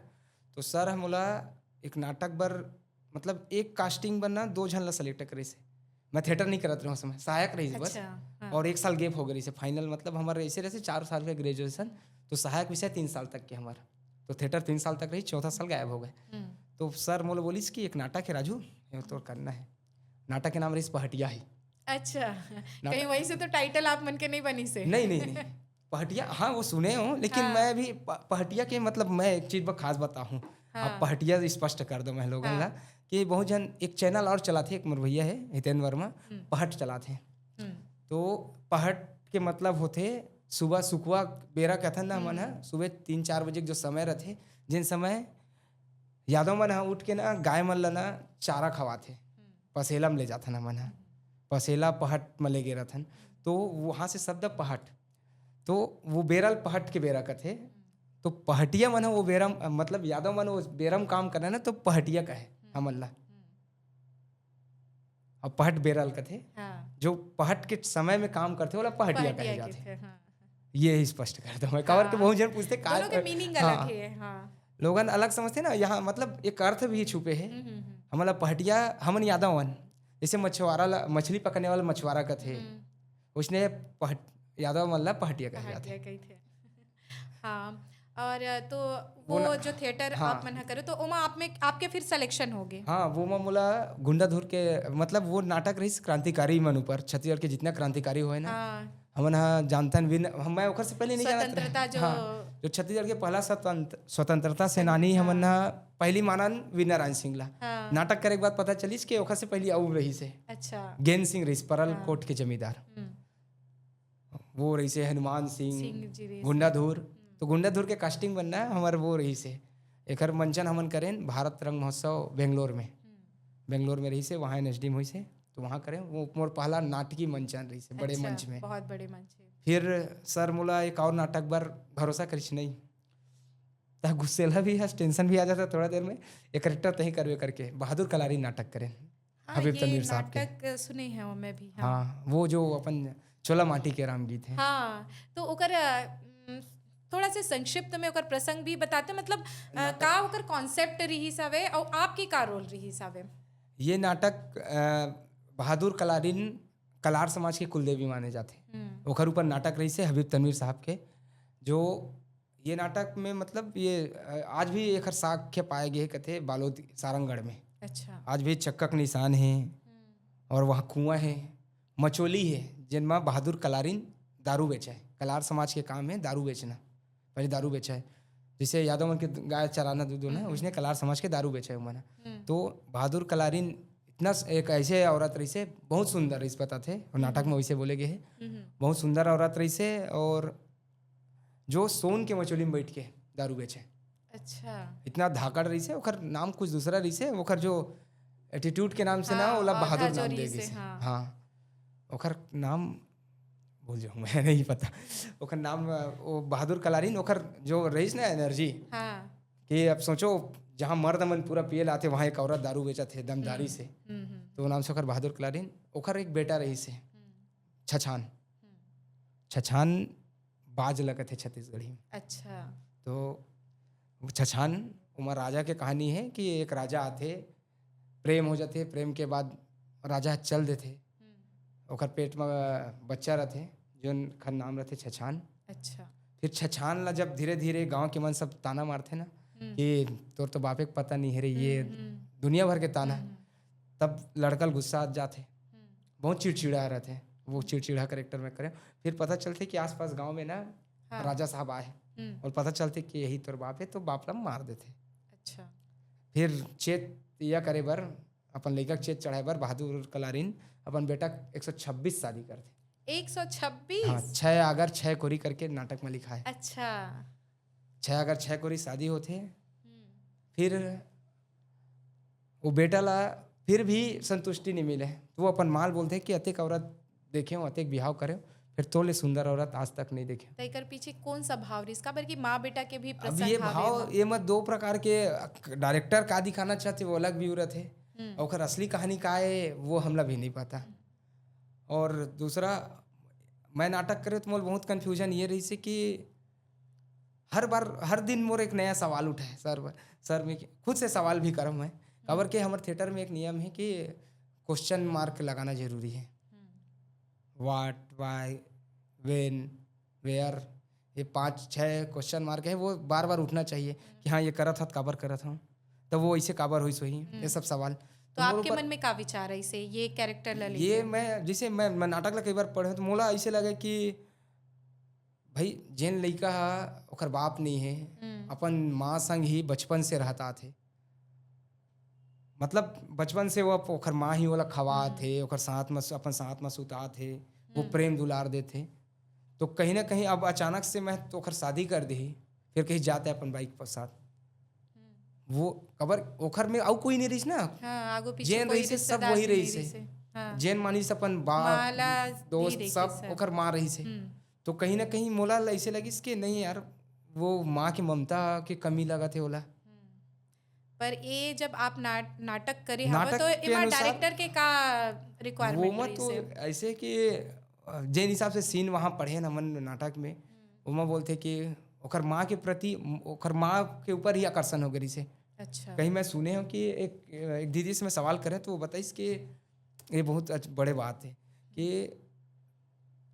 तो सर ह मोला एक नाटक बर, मतलब एक कास्टिंग बर ना दो झन ला सिलेक्ट करिस। मैं थिएटर नहीं करत रहे उस समय, सहायक रहिस बस। अच्छा, हाँ। और एक साल गैप हो गए रहिसे फाइनल, मतलब हमारे ऐसे रहिसे चार साल का ग्रेजुएशन, तो सहायक विषय तीन साल तक के हमारा, तो थिएटर तीन साल तक रही, चौथा साल गायब हो गए। हम्म। तो सर मोला बोलिस कि एक नाटक है राजू, ये तो करना है। नाटक के नाम रहिस पहटिया ही। अच्छा, कहीं वही से तो टाइटल आप मन के नहीं बनी से। नहीं, नहीं, नहीं। पहटिया, हाँ, वो सुने हो, लेकिन हाँ। मैं भी प-, पहटिया के, मतलब, मैं एक चीज ब-, खास बताऊँ। हाँ। आप पहटिया स्पष्ट कर दो मैं लोगन हाँ। ला कि बहुत झन एक चैनल और चलाथे, एक मोर भैया है हितेंद्र वर्मा, पहट चलाथे। हम्म, तो पहट के मतलब होथे सुबह, सुकवा बेरा कथन ना हमन ह, सुबह तीन चार बजे के जो समय रथे, जिन समय यादव मन ह उठ के ना गाय मन ल ना चारा खवाथे, पसेला में ले जाथन हमन ह, पसेला पहट में ले गे रथन। तो वहाँ से शब्द पहट, तो वो बेरल पहट के बेरा कथे। तो पहटिया मन ह वो बेरा म-, मतलब यादव मन वो बेरा म काम करना ना, तो पहटिया कहे हमन ला। अब पहट बेरल कथे, हाँ। जो पहट के समय में काम करथे, ओला पहटिया पहटिया कहे के जाथे। थे, हाँ। ये ही स्पष्ट कर दो मैं, काबर के हाँ। बहुत झन पूछते का दोनों के मीनिंग हाँ। अलग है, हाँ। लोगन अलग समझते ना, यहाँ मतलब एक अर्थ भी छुपे है। हम्म, हम्म, हम्म। हमन ला पहटिया, हमन यादव हन, जैसे मछुआरा ला, मछली पकड़ने वाला मछुआरा कथे, हम्म। उसने पहट-, यादव मन ला पहटिया कहे जाथे। पहाटिया कही थे। हाँ, और तो वो वो ना- जो थिएटर हाँ। आप मन ह करो, तो ओमा आप में, आपके फिर सिलेक्शन हो गए? हाँ, वो मा मोला गुंडाधुर के, मतलब वो नाटक रहिस क्रांतिकारी मन ऊपर, छत्तीसगढ़ के जितना क्रांतिकारी हुए ना, हाँ, हमन ह जानथन विन, हम, मैं ओखर से पहले नहीं जानत रहे। स्वतंत्रता जो हाँ, जो छत्तीसगढ़ के पहला स्वतंत्र, स्वतंत्रता सेनानी हमन ह पहली मानन वीर नारायण सिंह ला। हाँ। नाटक करे के बाद पता चलिस कि ओखर से पहली अउ रहिस हे अच्छा। गेंद सिंह रहिस, परल हाँ। कोट के जमींदार। हम्म, वो रहिस हे हनुमान सिंह, सिंह जी रहिस। गुंडाधुर। तो गुंडाधुर के कास्टिंग बनना हमार वो रहिस हे। एकर मंचन हमन करेन भारत रंग महोत्सव बेंगलोर में। हम्म। बेंगलोर में रहिस हे, वहाँ एनएसडी में होइस हे, तो वहाँ करें। वो मोर पहला नाटकी मंचन रहिस हे, बड़े अच्छा, मंच में। बहुत बड़े मंच है। फिर सर मोला एक और नाटक बर भरोसा करिस नहीं, त गुस्सेला भी हस, टेंशन भी आ जाता थोड़ा देर में। एक करेक्टर तही करबे करके बहादुर कलारी नाटक करें हाँ, हबीब ये तनवीर साहब के। नाटक सुने हैं वो मैं भी, हाँ। हाँ, वो जो अपन चोला माटी के राम गीत है। हाँ, तो ओकर अ, उम, थोड़ा से संक्षिप्त में ओकर प्रसंग भी बताते, मतलब अ, का ओकर कॉन्सेप्ट रहिस हवे और आपके का रोल रहिस हवे? ये नाटक अ, बहादुर कलारिन कलार समाज के कुलदेवी माने जाथे। हम्म। ओखर ऊपर नाटक रहिस हे हबीब तनवीर साहब के, जो ये नाटक में मतलब ये, अ, आज भी एखर साक्ष्य पाए गे हे, कथे बालोद सारंगढ़ में। अच्छा। आज भी चक्का के निशान हे और वहाँ कुआं हे, मचोली हे, जेन मा बहादुर कलारिन दारू बेचे हे। कलार समाज के काम हे दारू बेचना, पहले दारू बेचे हे, जैसे यादव मन के गाय चराना, दूध होना, उसने कलार समाज के दारू बेचे हे उमन। तो बहादुर कलारिन इतना स-, एक ऐसे औरत रहिसे, बहुत सुंदर रहिस, बताथे, और नाटक में वैसे बोले गए हे, बहुत सुंदर औरत रहिसे, और जो सोन के मचोली में बैठ के दारू बेचे, अच्छा। इतना धाकड़ रहिसे। ओखर नाम कुछ दूसरा रहिसे, ओखर जो एटीट्यूड के नाम से ना, हाँ, ओला औधा बहादुर जो नाम दे रहिसे, गइसे। हाँ। हाँ, ओखर नाम भूल जाऊँ मैं, नहीं पता ओखर नाम। वो बहादुर कलारिन, ओखर जो रहिस ना एनर्जी, हाँ। कि अब सोचो, जहाँ मर्द मन पूरा पिए लाथे, वहाँ एक औरत दारू बेचत हे दमधारी से। हम्म, हम्म, तो वो नाम से ओखर बहादुर कलारिन। ओखर एक बेटा रहिसे, हम्म, छछान। हम्म। छछान बाज लगत हे छत्तीसगढ़ी में। अच्छा। तो छछान उमा राजा के कहानी हे कि एक राजा आथे, प्रेम हो जाथे, प्रेम के बाद राजा चल देथे, हम्म, ओकर पेट में बच्चा रथे, जोन खर नाम रथे छछान। अच्छा। फिर छछान ला जब धीरे धीरे गांव के मन सब ताना मारथे ना हम्म, कि तोर तो बापे के पता नहीं हे रे, ये हम्म, हम्म, दुनिया भर के ताना, हम्म, तब लड़का ल गुस्सा आ जाथे, हम्म, बहुत चिड़चिड़ा रहथे, वो चिड़चिड़ा करेक्टर में करे। फिर पता चलथे कि आसपास गांव में ना हाँ। राजा साहब आए हम्म, और पता चलथे कि यही तोर बाप हे, तो बाप ला मार देथे। अच्छा। फिर चेत या करे बर, अपन लइका के चेत चढ़ाए बर बहादुर कलारिन अपन बेटा एक सौ छब्बीस शादी करथे। एक सौ छब्बीस। हाँ, छह अगर छह कोरी करके नाटक में लिखा है। अच्छा। छह अगर छह कोरी शादी होथे, हम्म, फिर वो बेटा ला फिर भी संतुष्टि नहीं मिले, तो वो अपन माँ ल बोलथे कि अतेक औरत देखे हो, अतेक बिहाव करे हो, फिर तोले सुंदर औरत आज तक नहीं देखे। तो एकर पीछे कौन सा भाव रहिस? काबर कि माँ बेटा के भी अब प्रसंग ये हावे भाव, एमा। ये मत दो प्रकार के, डायरेक्टर का दिखाना चाहते वो अलग व्यू रहथे, हम्म। और ओकर असली कहानी का है वो हमला भी नहीं पता। और दूसरा, मैं नाटक करे तो मोर बहुत कन्फ्यूजन ये रहिसे कि हर बार, हर दिन मोर एक नया सवाल उठे सर, सर में खुद से सवाल भी करम मैं, काबर के हमर थिएटर में एक नियम है कि क्वेश्चन मार्क लगाना जरूरी है। हम्म, What, why, when, where, ये पाँच छः क्वेश्चन मार्क है, वो बार बार उठना चाहिए कि हाँ, ये करत हत, काबर करत हूँ, तब वो ऐसे काबर होइस होही, ये सब सवाल। तो आपके मन में का विचार है इसे, ये कैरेक्टर ला लेके? ये मैं, जैसे मैं, मैं नाटक ला कई बार पढ़े हूँ, तो मोला ऐसे लगे कि भाई, जेन लइका हा ओकर बाप नहीं है, हम्म। अपन माँ संग ही बचपन से रहत आथे, मतलब बचपन से वो अप-, ओकर माँ ही ओला खवात हे, ओकर साथ में सु-, अपन साथ में सुतात हे, वो प्रेम दुलार देथे। तो कहीं ना कहीं अब अचानक से मैं तो ओकर शादी कर देही, फिर कहीं जाते अपन बाइक पर साथ, वो कबर ओखर में अउ कोई नहीं रहिस ना, हाँ, आगू पीछे जेन कोई रहिसे सब रिश्तेदार वही भी नहीं रहिसे। रहिसे। हाँ। जेन मानिस अपन माँ ला बाप, भी दोस्त, रहिसे सब सब। ओकर माँ रहिसे। हम्म। तो कहीं ना कहीं मोला ऐसे लगिस कि नहीं यार, वो माँ के ममता के कमी लगत हे ओला। पर ये जब आप ना-, नाटक करे हव, नाटक तो के एमा अनुसार डायरेक्टर के का वो रिक्वायरमेंट मत तो रहिसे? ऐसे कि, अ, जेन हिसाब से सीन वहाँ पढ़े ना मन नाटक में, ओमा बोलथे कि ओकर माँ के प्रति, ओकर माँ के ऊपर ही आकर्षण हो गई से। अच्छा। कहीं मैं सुने हूँ कि एक, एक दीदी से मैं सवाल करे तो वो बताइस कि ये बहुत अच्छ-, बड़े बात है कि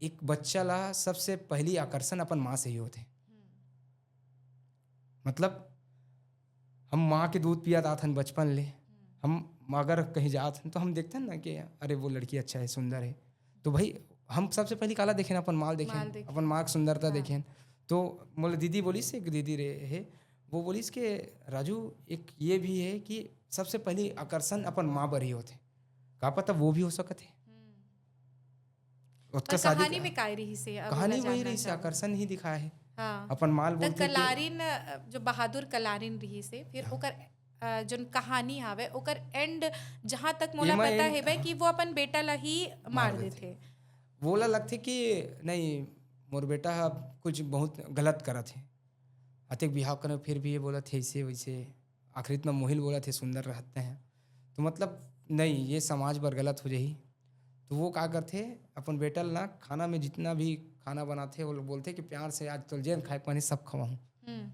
एक बच्चा ला सबसे पहली आकर्षण अपन माँ से ही होथे। मतलब हम माँ के दूध पियात आथन बचपन ले, हम अगर कहीं जात हन तो हम देखते हैं ना कि अरे वो लड़की अच्छा है, सुंदर है, तो भाई हम सबसे पहली काला देखेन, अपन माँ ल देखेन, माँ ल देखेन। अपन माँ के सुंदरता देखेन। तो मोला दीदी बोलिस, एक दीदी रे हे, वो बोलिस कि राजू, एक ये भी है कि सबसे पहली आकर्षण अपन माँ बर ही होथे, का पता वो भी हो सकत है। ओतका पर शादी कहानी का- में काय रहिसे, अब कहानी ओला वही जानना रहिसे, चाहूँ। आकर्षण ही दिखाए है। हाँ। अपन माँ ल त बोलथे कि कलारिन, अ, जो बहादुर कलारिन रहिसे, फिर ओकर, अ, जोन कहानी हावे, ओकर एंड जहाँ तक मोला एमा पता एंड हेबे कि वो अपन बेटा ला ही मार देथे। वोला लगथे कि नहीं, मोर बेटा ह कुछ बहुत गलत करत हे, अतेक बिहाव करे फिर भी ये बोलत हे ऐसे वैसे, आखिरी में मोहिल बोलत हे सुंदर रहते हैं, तो मतलब नहीं, ये समाज बर गलत हो जाही। तो वो का करथे, अपन बेटा ल ना खाना में जितना भी खाना बनाथे वो बोलथे कि प्यार से आज तो जेन खाए के मन हे सब खवाहूँ। हम्म।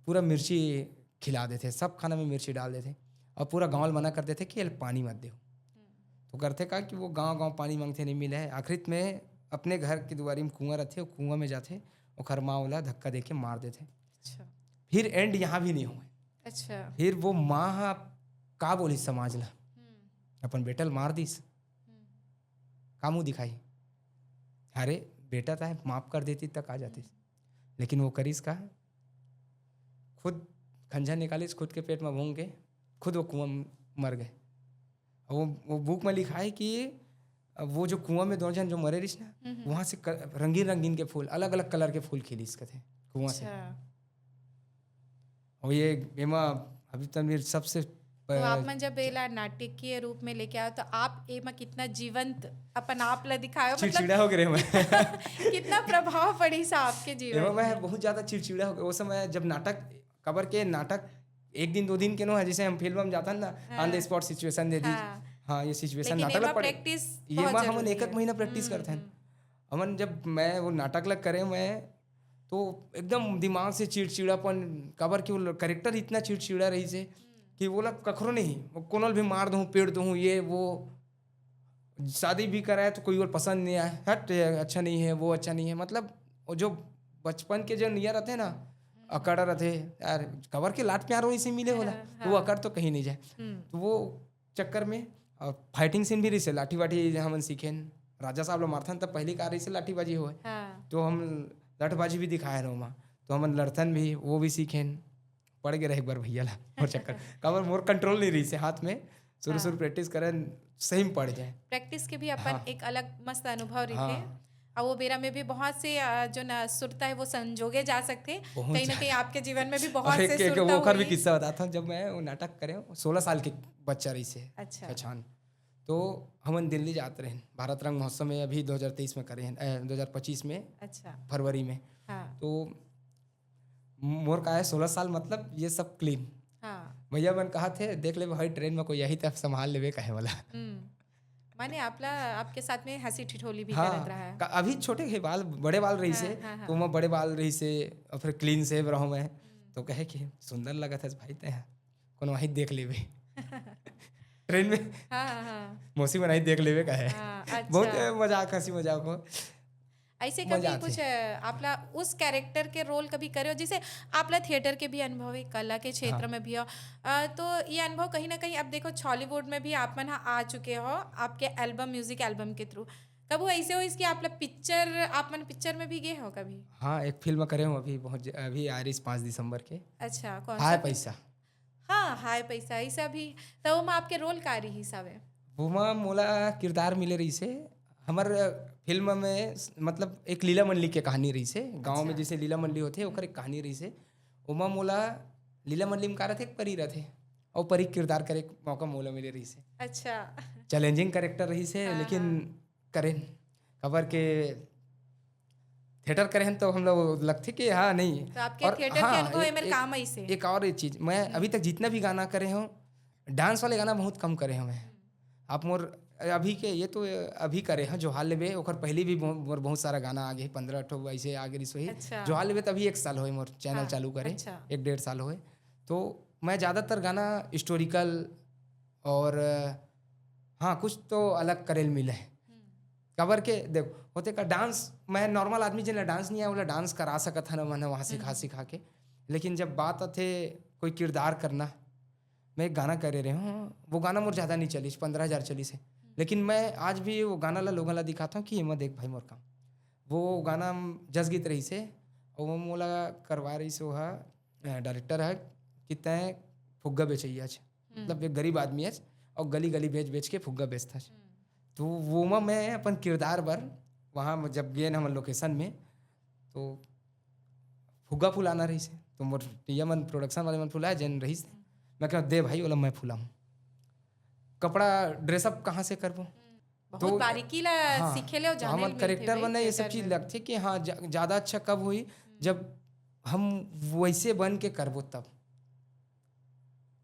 पूरा मिर्ची खिला देथे, सब खाना में मिर्ची डाल देथे और पूरा गाँव ल मना कर देथे कि एला पानी मत देव। तो करथे का कि वो गाँव गाँव पानी मांगथे, नहीं मिले है। आखिरी में अपने घर के दुआरी में कुआं रथे, वो कुआं में जाथे, ओखर माँ ओला धक्का देके मार देथे। अच्छा। फिर एंड यहाँ भी नहीं होवय। अच्छा। फिर वो माँ ह का बोलिस समाज ला, हम्म। अपन बेटा ल मार दिस, हम्म। का मुँह दिखाई? अरे बेटा, ताहे माफ कर देती त का जातिस? लेकिन वो करिस का, खुद खंजर निकालिस, खुद के पेट में भूंग के खुद वो कुआं में मर गए। और वो, वो बुक में लिखा है कि वो जो कुआं में दो जन जो मरे रहिस ना, हम्म। वहाँ से क-, रंगीन रंगीन के फूल, अलग अलग कलर के फूल खिलिस कथे कुआं से। अच्छा। और ये एमा अभी तक मेरे सबसे प- तो आप मन जब एला नाटकीय रूप में लेके आओ, तो आप एमा कितना जीवंत अपन आप ला दिखायो, मतलब चिड़चिड़ा हो गए मैं। कितना प्रभाव पड़िस आपके जीवन एमा में? मैं बहुत ज्यादा चिड़चिड़ा हो गया वो समय, जब नाटक, कबर के नाटक एक दिन दो दिन के नो है, जैसे हम फिल्म में जाता ना, हाँ। on the spot situation दे दी। हाँ। हाँ, ये सिचुएशन लेकिन नाटक एमा लग पड़े। practice ये बहुत माँ हमन जरूरी एक एक है। महीना प्रैक्टिस हम्म, करते हैं। हम्म। हमन जब मैं वो नाटक लग करे, मैं तो एकदम दिमाग से चिड़चिड़ापन, काबर कि वो कैरेक्टर इतना चिड़चिड़ा रहिस हे कि वो ला कखरो नहीं, वो कोनो ल भी मार दूँ, पीट दूँ, ये वो शादी भी कराए तो कोई और पसंद नहीं आए, हट, ये अच्छा नहीं है, वो अच्छा नहीं है। मतलब वो जो बचपन के जो नियर रहते ना, अकड़ रहते यार, काबर के लाड प्यार वही से मिले होला, हाँ, तो वो हाँ। अकड़ तो कहीं नहीं जाए। हम्म। तो वो चक्कर में, और फाइटिंग सीन भी रहिसे, लाठी वाठी हमन सीखेन, राजा साहब ला मारथन तब पहली का रहिसे लाठीबाजी होए। हाँ। तो हम लाठीबाजी भी दिखाए रहे वहाँ, तो हमन लड़थन भी, वो भी सीखेन। पड़ गए रहे एक बार भैया ला मोर चक्कर, काबर मोर कंट्रोल नहीं रहिसे हाथ में। शुरू शुरू हाँ। प्रैक्टिस करें, सही में पड़ जाए। प्रैक्टिस के भी अपन हाँ। एक अलग मस्त अनुभव रहिथे। हाँ। और वो बेरा में भी बहुत से अ, जो ना सुरता है वो संजोगे जा सकते हैं। बहुत कहीं ना ज्यादा। कहीं आपके जीवन में भी बहुत और से एक, एक सुरता वो ओकर भी होई। किस्सा बताता हूँ। जब मैं वो नाटक करे हूँ, सोलह साल के बच्चा रहिसे, अच्छा। छछान, तो हमन दिल्ली जात रहे भारत रंग महोत्सव में, अभी दो हज़ार तेईस में करे हैं, अ, दो हज़ार पच्चीस में, अच्छा। फरवरी में। हाँ। तो मोर का है, सोलह साल, मतलब ये सब क्लीन। हाँ। भैया मन कहा थे, देख ले भाई, ट्रेन में कोई यही तब संभाल लेवे कहे वाला। हम्म। माने आपला, आपके साथ में हंसी ठिठोली भी हाँ, करत रहा है। का-, अभी छोटे हे बाल, बड़े बाल रहिसे, हाँ, हाँ, हाँ। तो मैं बड़े बाल रहिसे और फिर क्लीन शेव रहो मैं, तो कहे कि सुंदर लगत है भाई ते, कोनो वही देख लेवे। ट्रेन में हाँ, हाँ, हाँ। मौसी बनाई देख लेवे का है। हाँ, अच्छा। बहुत, अ, मजाक, हंसी मजाक हो। ऐसे मजा कभी आथे। कुछ, अ, आपला उस कैरेक्टर के रोल कभी करे हो, जैसे आपला थिएटर के भी अनुभव है, कला के क्षेत्र हाँ। में भी हो, अ, तो ये अनुभव कहीं ना कहीं, अब देखो, छॉलीवुड में भी आप मन ह आ चुके हो, आपके एल्बम, म्यूजिक एल्बम के थ्रू। कभी ऐसे होइस कि आपला पिक्चर, आप मन पिक्चर में भी गए हो कभी? हाँ, एक फिल्म करे हूँ अभी, बहुत ज-, अभी आ रही पाँच दिसंबर के, अच्छा, कौन हाय सा? पैसा। हाँ, हाय पैसा, ऐसा भी। तो ओमा आपके रोल का रहिस हवे? वो माँ मोला किरदार मिले रहिसे। हमर फिल्म में स-, मतलब एक लीला मंडली के कहानी रहिसे। गाँव में अच्छा। जैसे लीला मंडली होथे, ओकर एक कहानी रहिसे। ओमा मोला लीला मंडली में का रथे, एक परी रथे, और परी के किरदार करे के मौका मोला मिले रहिसे। अच्छा। चैलेंजिंग कैरेक्टर रहिसे, हाँ, लेकिन हाँ। करेन, काबर के थिएटर करे हन तो हम लोग लगथे कि हाँ, नहीं। तो आपके और थिएटर के हाँ, अनुभव एक, एमेर एक, काम आइसे? एक और एक चीज, मैं अभी तक जितना भी गाना करे हूँ, डांस वाले गाना बहुत कम करे हूँ मैं। आप मोर अभी के, ये तो अभी करे हैं, जोहार लेबे, ओकर पहले भी बहु-, मोर बहुत सारा गाना आगे, पंद्रह ठो ऐसे आगे रहिस होही। अच्छा। जोहार लेबे तभी एक साल होए मोर चैनल हाँ, चालू करे, अच्छा। एक डेढ़ साल होए। तो मैं ज़्यादातर गाना हिस्टोरिकल और, हाँ, कुछ तो अलग करे ल मिले। हम्म। काबर के देख, होथे का, डांस, मैं नॉर्मल आदमी जेन ला डांस नहीं आए, ओला डांस करा सकत हन, मैंने वहाँ सिखा, हम्म। सिखा के। लेकिन जब बात आथे कोई किरदार करना, मैं एक गाना करे रहे हूँ, वो गाना मोर ज़्यादा नहीं चलिस, पंद्रह हज़ार चलिस हे। लेकिन मैं आज भी वो गाना ला लोगन ला दिखाता हूँ कि एमा देख भाई मोर काम। वो गाना जस गीत रहिसे, और वो मोला करवा रहिसे, वो हा, अ, डायरेक्टर है कि तैं फुग्गा बेचइया छ, हम्म। मतलब एक गरीब आदमी है और गली गली बेच बेच के फुग्गा बेचता है। हम्म। तो वो मा मैं अपन किरदार बर वहाँ जब गेन हमन लोकेशन में, तो फुग्गा फुलाना रहिसे, तो मोर टीएम मन, प्रोडक्शन वाले मन फुलाए, जेन रहिस। मैं कहा, "दे भाई, ओला मैं फुलाऊँ।" कपड़ा, ड्रेसअप कहाँ से करबो? बहुत तो बारीकी ला हाँ, सीखे ले अउ तो जाने हमन ल मिलथे करेक्टर भाई बनना, ये सब थिएटर चीज में। लगथे कि हाँ, जा-, ज्यादा अच्छा कब होई, जब हम वैसे बन के करबो तब।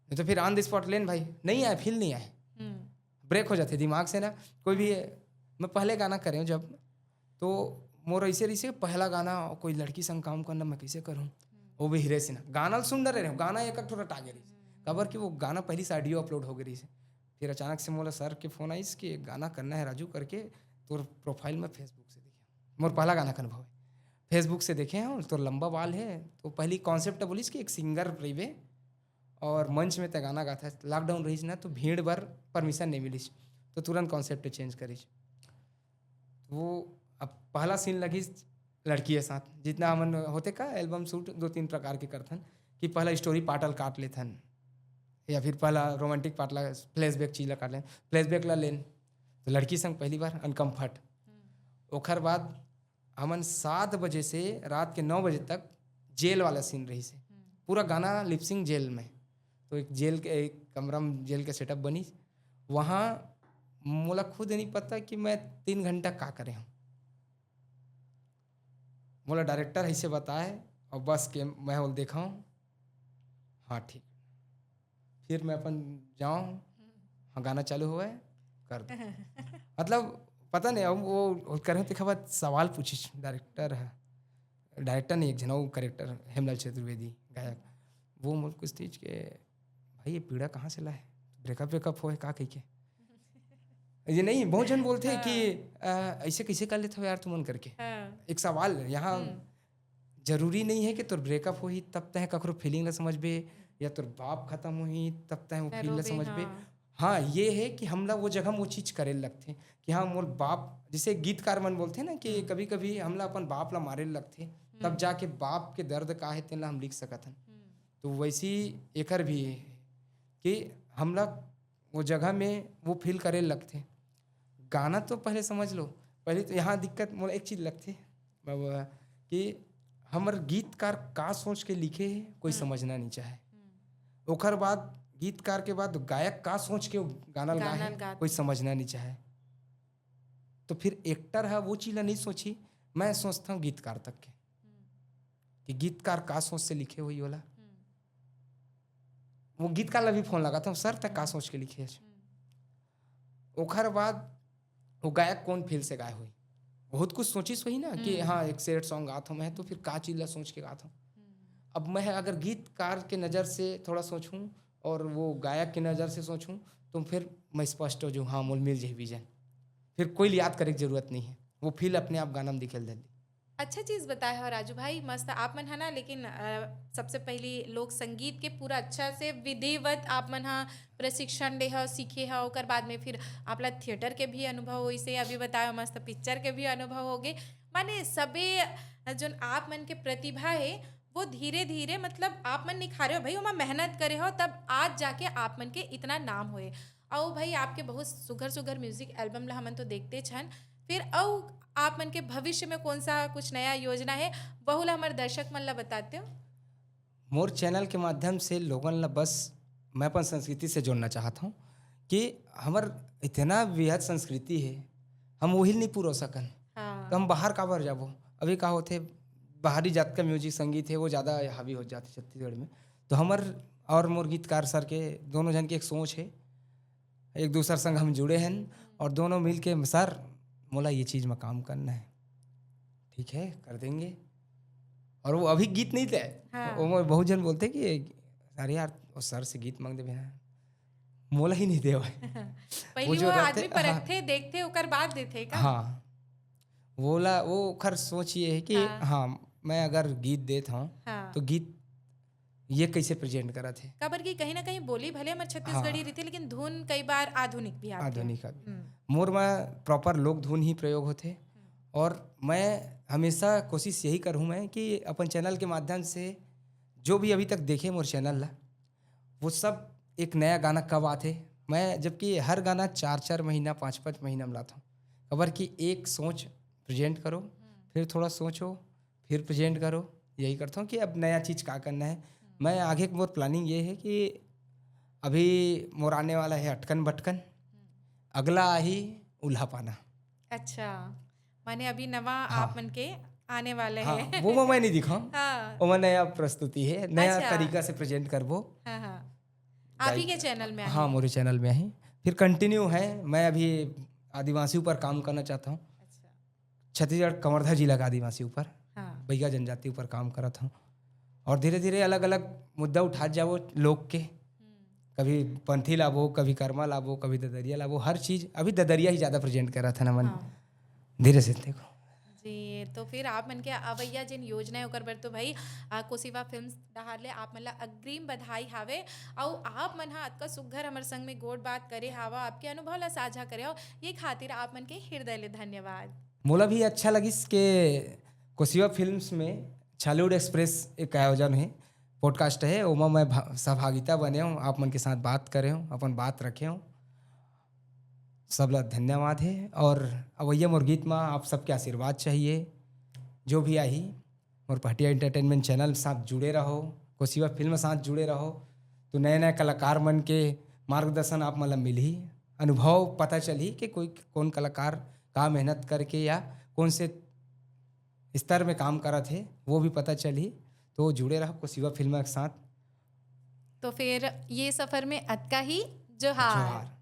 नहीं तो फिर ऑन द स्पॉट लेन भाई, नहीं आए, फील नहीं आए, हम्म। ब्रेक हो जाथे दिमाग से ना। कोई भी, मैं पहले गाना करे हूँ जब, तो मोर ऐसे रहिसे, पहला गाना कोई लड़की संग काम करना, मैं कैसे करूँ, वो भी हीरे सिन्हा। गाना ल सुन डरे रहे हूँ, गाना एक एक ठो रटा गे रहिस, काबर कि वो गाना पहली से ऑडियो अपलोड हो गे रहिस। फिर अचानक से मोला सर के फोन आइस कि एक गाना करना है राजू करके, तोर प्रोफाइल में फेसबुक से दिखे। मोर पहला गाना के अनुभव है। Facebook से देखे हंव, तोर लंबा बाल हे, तो पहली concept बोलिस कि एक singer रहिबे और मंच में तैं गाना गाथस। Lockdown रहिस ना, तो भीड़ बर permission नहीं मिलिस, तो तुरंत concept change करिस। वो अब पहला scene लगिस लड़की के साथ, जितना हमन होथे का album shoot दो तीन प्रकार के करथन, कि पहला story पाटल काट लेथन या फिर पहला romantic part ला, flashback चीज ला काट लेन, flashback ला लेन, तो लड़की संग पहली बार uncomfort। ओखर बाद हमन सात बजे से रात के नौ बजे तक जेल वाला scene रहिस हे। पूरा गाना lip sync जेल में। तो एक जेल के, एक कमरा में जेल के setup बनिस। वहाँ मोला खुद नहीं पता कि मैं तीन घंटा का करे हंव। मोला director ऐसे बताए और बस के मैं बोल देखा हूँ, हाँ ठीक। फिर मैं अपन जाऊँ, हाँ गाना चालू हुआ है, कर दो। मतलब पता नहीं, अब वो करे तेखर बाद सवाल पूछिस director ह, director नहीं, एक झन अउ character, हेमलाल चतुर्वेदी गायक, वो मोर कुछ चीज के, भाई ये पीड़ा कहाँ से लाए, breakup breakup होए का कहिके। ये नहीं, बहुत झन बोलथे हाँ। कि अ, ऐसे कैसे कर लेते हो यार तुमन करके। हाँ। एक सवाल है यहाँ, हम्म। जरूरी नहीं है कि तोर breakup होही तब तैं कखरो feeling ला समझबे, या तोर बाप खत्म होही तब तैं वो मैं feel ला रोबे, समझबे। हाँ। हाँ, ये है कि हमला वो जगह में वो चीज करे लगथे कि हाँ, मोर बाप, जैसे गीतकार मन बोलथे ना कि हम्म। कभी-कभी हमला अपन बाप ला मारे लगथे, तब हम्म। जाके बाप के दर्द का है तेन ला हम लिख सकत हन। हम्म। तो वैसे ही एकर भी है कि हमला वो जगह में वो feel करे लगथे। गाना तो पहले समझ लो, पहले तो यहाँ दिक्कत मोला एक चीज लगथे बाबा, कि हमर गीतकार का सोच के लिखे हे, कोई हम्म। समझना नहीं चाहे। हम्म। ओकर बाद गीतकार के बाद गायक का सोच के वो गाना ला गाए गाना हे, ला गात कोई हे। समझना नहीं चाहे। तो फिर actor ह वो चीज ला नहीं सोची, मैं सोचता हूँ गीतकार तक के, हम्म। कि गीतकार का सोच से लिखे होही ओला। हम्म। वो गीतकार ला भी phone लगाता हूँ, "सर, तैं का सोच के लिखे हस?" हम्म। ओखर बाद वो गायक कौन feel से गाए होही, बहुत कुछ सोचिस होही ना कि हम्म। हाँ, एक sad song गात हूँ मैं, तो फिर का चीज ला सोच के गात हूँ। हम्म। अब मैं अगर गीतकार के नजर से थोड़ा सोचूं और वो गायक के नजर से सोचूं, तो फिर मैं स्पष्ट हो जाऊँ, हाँ, मोल मिल जाही vision। फिर कोई याद करे के जरूरत नहीं है, वो feel अपने आप गाना में दिखेल धर ली। अच्छा चीज बताए हो राजू भाई, मस्त आप मन ह ना, लेकिन अ, सबसे पहली लोक संगीत के पूरा अच्छा से विधिवत आप मन ह प्रशिक्षण ले हो, सीखे हो, ओकर बाद में फिर आप ला theatre के भी अनुभव होइसे, अभी बताए हो मस्त picture के भी अनुभव हो गए। माने सबे जोन आप मन के प्रतिभा है वो धीरे धीरे, मतलब, आप मन निखारे हो भाई, ओमा मेहनत करे हो, तब आज जाके आप मन के इतना नाम होए। अउ भाई, आपके बहुत सुघर सुघर music album ला हमन तो देखते छन, फिर अउ आप मन के भविष्य में कौन सा कुछ नया योजना है, वहू ला हमर दर्शक मन ला बताते हो। मोर channel के माध्यम से लोगन ला बस मैं अपन संस्कृति से जोड़ना चाहत हूँ कि हमर इतना वृहद संस्कृति है, हम वही नहीं पुरो सकन। हाँ। तो हम बाहर काबर जाबो? अभी का होथे, बाहरी जात का music संगीत है, वो ज्यादा हावी हो जाथे छत्तीसगढ़ में। तो हमर और मोर गीतकार सर के दोनों जन के एक सोच है, एक दूसर संग हम जुड़े हैं और दोनों मिल के, "सर, मोला ये चीज में काम करना है।" "ठीक है, कर देंगे।" और वो अभी गीत नहीं थे, हाँ। वो मोर बहुत जन बोलते कि, "अरे यार, वो सर से गीत मांग देबे ना।" मोला ही नहीं देवय। पहली वो जो वो रहते, आदमी हाँ। परखथे, देखथे, ओकर बाद देथे का? हाँ, वोला, वो ओखर सोच ये है कि हाँ। हाँ, मैं अगर गीत देत हूँ, हाँ। तो गीत ये कैसे present करत हे। काबर कि कहीं ना कहीं बोली भले हमर छत्तीसगढ़ी हाँ। रहिथे, लेकिन धुन कई बार आधुनिक भी आथे। आधुनिक भी। हम्म। मोर में proper लोक धुन ही प्रयोग होथे। हम्म। और मैं हमेशा कोशिश यही करूँ मैं कि अपन channel के माध्यम से जो भी अभी तक देखे मोर channel ला, वो सब एक नया गाना कब आथे। मैं, जबकि हर गाना चार चार महीना, पाँच पाँच महीना में लाता हूँ, काबर कि एक सोच present करो, हम्म। फिर थोड़ा सोचो, फिर present करो। यही करता हूँ कि अब नया चीज़ का करना है। हम्म। मैं आगे के मोर planning ये है कि अभी मोर आने वाला है अटकन बटकन, हम्म। अगला आही उल्हा पाना। अच्छा, माने अभी नवा हाँ। आप मन के आने वाले हाँ, हैं। वो मैं नहीं दिखाऊँ। हाँ। वो मैं नया प्रस्तुति है, नया अच्छा। तरीका से present करबो। हाँ, हाँ। आप ही के गायक channel में हाँ, आही? मोरे channel में आही। फिर continue है, मैं अभी आदिवासी ऊपर काम करना चाहता हूँ। अच्छा। छत्तीसगढ़ कवर्धा जिला का आदिवासी ऊपर, हाँ। बैगा जनजाति ऊपर काम करत हूँ। और धीरे-धीरे अलग-अलग मुद्दा उठात जाबो लोक के। हम्म। कभी पंथी लाबो, कभी कर्मा लाबो, कभी ददरिया लाबो, हर चीज। अभी ददरिया ही ज्यादा present करत हन हमन। हाँ। धीरे से देखो। जी, तो फिर आप मन के अवइया जेन योजना है, ओकर बर तो भाई, आ, कोसिवा फिल्म्स डहार ले आप मन ला अग्रिम बधाई हावे। अउ आप मन हा अतका सुग्घर हमर संग में गोठ बात करे हावा, आपके अनुभव ला साझा करे हाव, ये खातिर आप मन के हृदय ले धन्यवाद। मोला भी अच्छा लगिस के कोसिवा फिल्म्स में छालीवुड एक्सप्रेस एक आयोजन हे, पॉडकास्ट हे, ओमा मैं भा-, सहभागिता बने हूँ, आप मन के साथ बात करे हूँ, अपन बात रखे हूँ। सब ला धन्यवाद हे। और अवइया मोर गीत मा आप सबके आशीर्वाद चाहिए। जो भी आही, मोर पहटिया एंटरटेनमेंट चैनल साथ जुड़े रहो, कोसिवा फिल्म साथ जुड़े रहो, तो नए नए कलाकार मन के मार्गदर्शन आप मन ला मिलही, अनुभव पता चलही कि कोई कौन कलाकार का मेहनत करके या कौन से स्तर में काम करत हे, वो भी पता चलही। तो जुड़े रहो कोसिवा फिल्म के साथ। तो फिर ये सफर में अतका ही। जोहार। जोहार।